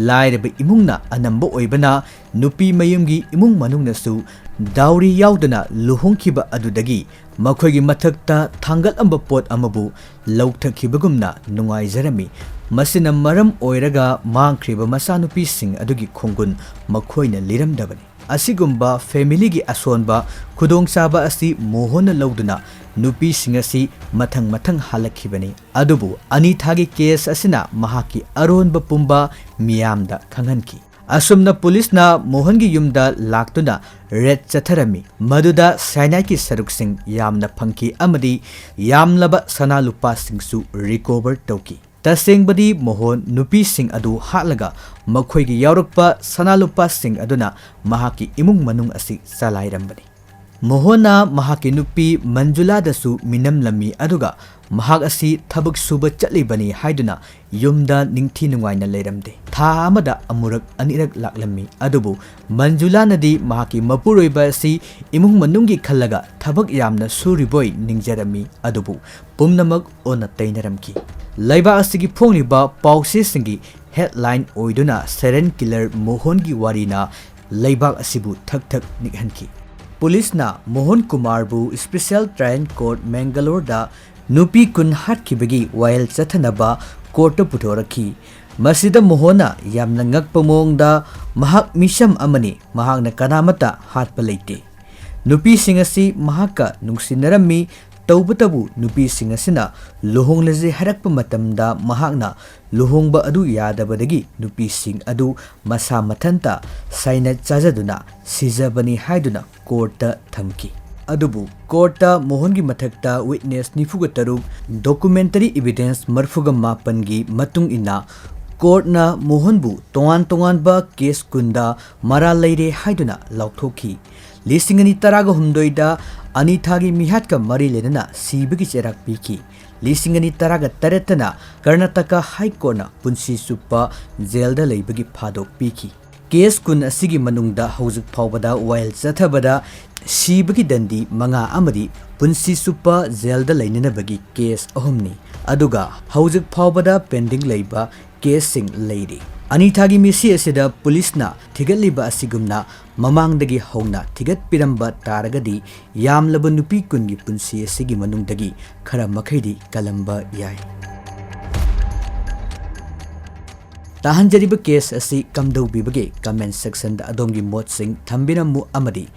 ꯂꯥꯏꯔꯕ ꯏꯃꯨꯡꯅ ꯑꯅꯝꯕ ꯑꯣꯏꯕꯅ ꯅꯨꯄꯤ ꯃꯌꯨꯝꯒꯤ ꯏꯃꯨꯡ ꯃꯅꯨꯡꯅꯁꯨ dowry ꯌꯥꯎꯗꯅ ꯂꯨꯍꯣꯡꯈꯤꯕ ꯑꯗꯨꯗꯒꯤ ꯃꯈꯣꯏꯒꯤ ꯃꯊꯛꯇ ꯊꯥꯡꯒꯠꯂꯝꯕ ꯄꯣꯠ ꯑꯃꯕꯨ ꯂꯧꯊꯈꯤꯕꯒꯨꯝꯅ ꯅꯨꯡꯉꯥꯏꯖꯔꯝꯃꯤ꯫ ꯃꯁꯤꯅ ꯃꯔꯝ ꯑꯣꯏꯔꯒ ꯃꯥꯡꯈ꯭ꯔꯤꯕ ꯃꯆꯥꯅꯨꯄꯤꯁꯤꯡ ꯑꯗꯨꯒꯤ ꯈꯣꯡꯒꯨꯟ ꯃꯈꯣꯏꯅ ꯂꯤꯔꯝꯗꯕꯅꯤ꯫ ꯑꯁꯤꯒꯨꯝꯕ familyꯒꯤ ꯑꯁꯣꯟꯕ ꯈꯨꯗꯣꯡꯆꯥꯕ ꯑꯁꯤ ꯃꯣꯍꯣꯟꯅ ꯂꯧꯗꯨꯅ ꯅꯨꯄꯤꯁꯤꯡ ꯑꯁꯤ ꯃꯊꯪ ꯃꯊꯪ ꯍꯜꯂꯛꯈꯤꯕꯅꯤ꯫ ꯑꯗꯨꯕꯨ ꯑꯅꯤꯊꯥꯒꯤ case ꯑꯁꯤꯅ ꯃꯍꯥꯛꯀꯤ ꯑꯔꯣꯟꯕ ꯄꯨꯝꯕ ꯃꯤꯌꯥꯝꯗ ꯈꯪꯍꯟꯈꯤ꯫ ꯑꯁꯨꯝꯅ ꯄꯨꯂꯤꯁꯅ ꯃꯣꯍꯟꯒꯤ ꯌꯨꯝꯗ ꯂꯥꯛꯇꯨꯅ raid ꯆꯠꯊꯔꯝꯃꯤ, ꯃꯗꯨꯗ cyanideꯀꯤ ꯁꯔꯨꯛꯁꯤꯡ ꯌꯥꯝꯅ ꯐꯪꯈꯤ ꯑꯃꯗꯤ ꯌꯥꯝꯂꯕ ꯁꯅꯥ ꯂꯨꯄꯥꯁꯤꯡꯁꯨ recover ꯇꯧꯈꯤ꯫ ꯇꯁꯦꯡꯕꯗꯤ ꯃꯣꯍꯟ ꯅꯨꯄꯤꯁꯤꯡ ꯑꯗꯨ ꯍꯥꯠꯂꯒ ꯃꯈꯣꯏꯒꯤ ꯌꯥꯎꯔꯛꯄ ꯁꯅꯥ ꯂꯨꯄꯥꯁꯤꯡ ꯑꯗꯨꯅ ꯃꯍꯥꯛꯀꯤ ꯏꯃꯨꯡ ꯃꯅꯨꯡ ꯑꯁꯤ ꯆꯂꯥꯏꯔꯝꯕꯅꯤ꯫ ꯃꯣꯍꯟꯅ ꯃꯍꯥꯛꯀꯤ ꯅꯨꯄꯤ ꯃꯟꯖꯨꯂꯥꯗꯁꯨ ꯃꯤꯅꯝꯂꯝꯃꯤ, ꯑꯗꯨꯒ ꯃꯍꯥꯛ ꯑꯁꯤ ꯊꯕꯛ ꯁꯨꯕ ꯆꯠꯂꯤꯕꯅꯤ ꯍꯥꯏꯗꯨꯅ ꯌꯨꯝꯗ ꯅꯤꯡꯊꯤ ꯅꯨꯡꯉꯥꯏꯅ ꯂꯩꯔꯝꯗꯦ꯫ ꯊꯥ ꯑꯃꯗ ꯑꯃꯨꯔꯛ ꯑꯅꯤꯔꯛ ꯂꯥꯛꯂꯝꯃꯤ, ꯑꯗꯨꯕꯨ ꯃꯟꯖꯨꯂꯥꯅꯗꯤ ꯃꯍꯥꯛꯀꯤ ꯃꯄꯨꯔꯣꯏꯕ ꯑꯁꯤ ꯏꯃꯨꯡ ꯃꯅꯨꯡꯒꯤ ꯈꯜꯂꯒ ꯊꯕꯛ ꯌꯥꯝꯅ ꯁꯨꯔꯤꯕꯣꯏ ꯅꯤꯡꯖꯔꯝꯃꯤ, ꯑꯗꯨꯕꯨ ꯄꯨꯝꯅꯃꯛ ꯑꯣꯟꯅ ꯇꯩꯅꯔꯝꯈꯤ꯫ ꯂꯩꯕꯥꯛ ꯑꯁꯤꯒꯤ ꯐꯣꯡꯂꯤꯕ ꯄꯥꯎꯆꯦꯁꯤꯡꯒꯤ ꯍꯦꯗꯂꯥꯏꯟ ꯑꯣꯏꯗꯨꯅ ꯁꯦꯔꯦꯟ ꯀꯤꯂꯔ ꯃꯣꯍꯟꯒꯤ ꯋꯥꯔꯤꯅ ꯂꯩꯕꯥꯛ ꯑꯁꯤꯕꯨ ꯊꯛ ꯊꯛ ꯅꯤꯛꯍꯟꯈꯤ꯫ ꯄꯨꯂꯤꯁꯅ ꯃꯣꯍꯟ ꯀꯨꯃꯥꯔꯕꯨ ꯁ꯭ꯄꯦꯁꯦꯜ ꯇ꯭ꯔꯥꯏꯌꯦꯜ ꯀꯣꯔꯠ ꯃꯦꯡꯒꯂꯣꯔꯗ ꯅꯨꯄꯤ ꯀꯨꯟ ꯍꯥꯠꯈꯤꯕꯒꯤ ꯋꯥꯌꯦꯜ ꯆꯠꯊꯅꯕ ꯀꯣꯔꯠꯇ ꯄꯨꯊꯣꯔꯛꯈꯤ꯫ ꯃꯁꯤꯗ ꯃꯣꯍꯟꯅ ꯌꯥꯝꯅ ꯉꯛꯄ ꯃꯑꯣꯡꯗ, "ꯃꯍꯥꯛ ꯃꯤꯁꯝ ꯑꯃꯅꯤ, ꯃꯍꯥꯛꯅ ꯀꯅꯥꯃꯠꯇ ꯍꯥꯠꯄ ꯂꯩꯇꯦ꯫ ꯅꯨꯄꯤꯁꯤꯡ ꯑꯁꯤ ꯃꯍꯥꯛꯀ ꯅꯨꯡꯁꯤꯅꯔꯝꯃꯤ, ꯇꯧꯕꯇꯕꯨ ꯅꯨꯄꯤꯁꯤꯡ ꯑꯁꯤꯅ ꯂꯨꯍꯣꯡꯂꯁꯤ ꯍꯥꯏꯔꯛꯄ ꯃꯇꯝꯗ ꯃꯍꯥꯛꯅ ꯂꯨꯍꯣꯡꯕ ꯑꯗꯨ ꯌꯥꯗꯕꯗꯒꯤ ꯅꯨꯄꯤꯁꯤꯡ ꯑꯗꯨ ꯃꯁꯥ ꯃꯊꯟꯇ ꯁꯥꯏꯅ ꯆꯥꯖꯗꯨꯅ ꯁꯤꯖꯕꯅꯤ" ꯍꯥꯏꯗꯨꯅ ꯀꯣꯔꯠꯇ ꯊꯝꯈꯤ꯫ ꯑꯗꯨꯕꯨ ꯀꯣꯔꯠꯇ ꯃꯣꯍꯟꯒꯤ ꯃꯊꯛꯇ ꯋꯤꯠꯅꯦꯁ ꯅꯤꯐꯨꯒ ꯇꯔꯨꯛ, ꯗꯣꯀꯨꯃꯦꯟꯇꯔꯤ ꯏꯕꯤꯗꯦꯟꯁ ꯃꯔꯤꯐꯨꯒ ꯃꯥꯄꯟꯒꯤ ꯃꯇꯨꯡ ꯏꯟꯅ ꯀꯣꯔꯠꯅ ꯃꯣꯍꯟꯕꯨ ꯇꯣꯉꯥꯟ ꯇꯣꯉꯥꯟꯕ ꯀꯦꯁ ꯀꯨꯟꯗ ꯃꯔꯥꯜ ꯂꯩꯔꯦ ꯍꯥꯏꯗꯨꯅ ꯂꯥꯎꯊꯣꯛꯈꯤ꯫ ꯂꯤꯁꯤꯡ ꯑꯅꯤ ꯇꯔꯥꯒ ꯍꯨꯝꯗꯣꯏꯗ ꯑꯅꯤꯊꯥꯒꯤ ꯃꯤꯍꯥꯠꯀ ꯃꯔꯤ ꯂꯩꯅꯅ ꯁꯤꯕꯒꯤ ꯆꯩꯔꯥꯛ ꯄꯤꯈꯤ꯫ ꯂꯤꯁꯤꯡ ꯑꯅꯤ ꯇꯔꯥꯒ ꯇꯔꯦꯠꯇꯅ ꯀꯔꯅꯥꯇꯀꯥ ꯍꯥꯏ ꯀꯣꯔꯠꯅ ꯄꯨꯟꯁꯤ ꯆꯨꯞꯄ ꯖꯦꯜꯗ ꯂꯩꯕꯒꯤ ꯐꯥꯗꯣꯛ ꯄꯤꯈꯤ꯫ ꯀꯦꯁ ꯀꯨꯟ ꯑꯁꯤꯒꯤ ꯃꯅꯨꯡꯗ ꯍꯧꯖꯤꯛ ꯐꯥꯎꯕꯗ ꯋꯥꯌꯦꯜ ꯆꯠꯊꯕꯗ ꯁꯤꯕꯒꯤ ꯗꯟꯗꯤ ꯃꯉꯥ ꯑꯃꯗꯤ ꯄꯨꯟꯁꯤ ꯆꯨꯞꯄ ꯖꯦꯜꯗ ꯂꯩꯅꯅꯕꯒꯤ ꯀꯦꯁ ꯑꯍꯨꯝꯅꯤ꯫ ꯑꯗꯨꯒ ꯍꯧꯖꯤꯛ ꯐꯥꯎꯕꯗ ꯄꯦꯟꯗꯤꯡ ꯂꯩꯕ ꯀꯦꯁꯁꯤꯡ ꯂꯩꯔꯤ꯫ ꯑꯅꯤꯊꯥꯒꯤ ꯃꯤꯁꯤ ꯑꯁꯤꯗ ꯄꯨꯂꯤꯁꯅ ꯊꯤꯒꯠꯂꯤꯕ ꯑꯁꯤꯒꯨꯝꯅ ꯃꯃꯥꯡꯗꯒꯤ ꯍꯧꯅ ꯊꯤꯒꯠꯄꯤꯔꯝꯕ ꯇꯥꯔꯒꯗꯤ ꯌꯥꯝꯂꯕ ꯅꯨꯄꯤ ꯀꯨꯟꯒꯤ ꯄꯨꯟꯁꯤ ꯑꯁꯤꯒꯤ ꯃꯅꯨꯡꯗꯒꯤ ꯈꯔ ꯃꯈꯩꯗꯤ ꯀꯜꯂꯝꯕ ꯌꯥꯏ꯫ ꯇꯥꯍꯟꯖꯔꯤꯕ ꯀꯦꯁ ꯑꯁꯤ ꯀꯝꯗꯧꯕꯤꯕꯒꯦ? ꯀꯃꯦꯟ ꯁꯦꯛꯁꯟꯗ ꯑꯗꯣꯝꯒꯤ ꯃꯣꯠꯁꯤꯡ ꯊꯝꯕꯤꯔꯝꯃꯨ ꯑꯃꯗꯤ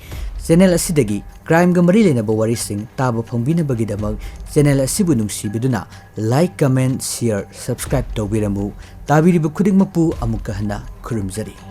ꯆꯦꯅꯦꯜ ꯑꯁꯤꯗꯒꯤ ꯀ꯭ꯔꯥꯏꯝꯒ ꯃꯔꯤ ꯂꯩꯅꯕ ꯋꯥꯔꯤꯁꯤꯡ ꯇꯥꯕ ꯐꯪꯕꯤꯅꯕꯒꯤꯗꯃꯛ ꯆꯦꯅꯦꯜ ꯑꯁꯤꯕꯨ ꯅꯨꯡꯁꯤꯕꯤꯗꯨꯅ ꯂꯥꯏꯛ, ꯀꯃꯦꯟ, ꯁꯤꯌꯔ, ꯁꯕꯁꯀ꯭ꯔꯥꯏꯕ ꯇꯧꯕꯤꯔꯝꯃꯨ꯫ ꯇꯥꯕꯤꯔꯤꯕ ꯈꯨꯗꯤꯡꯃꯛꯄꯨ ꯑꯃꯨꯛꯀ ꯍꯟꯅ ꯈꯨꯔꯨꯝꯖꯔꯤ꯫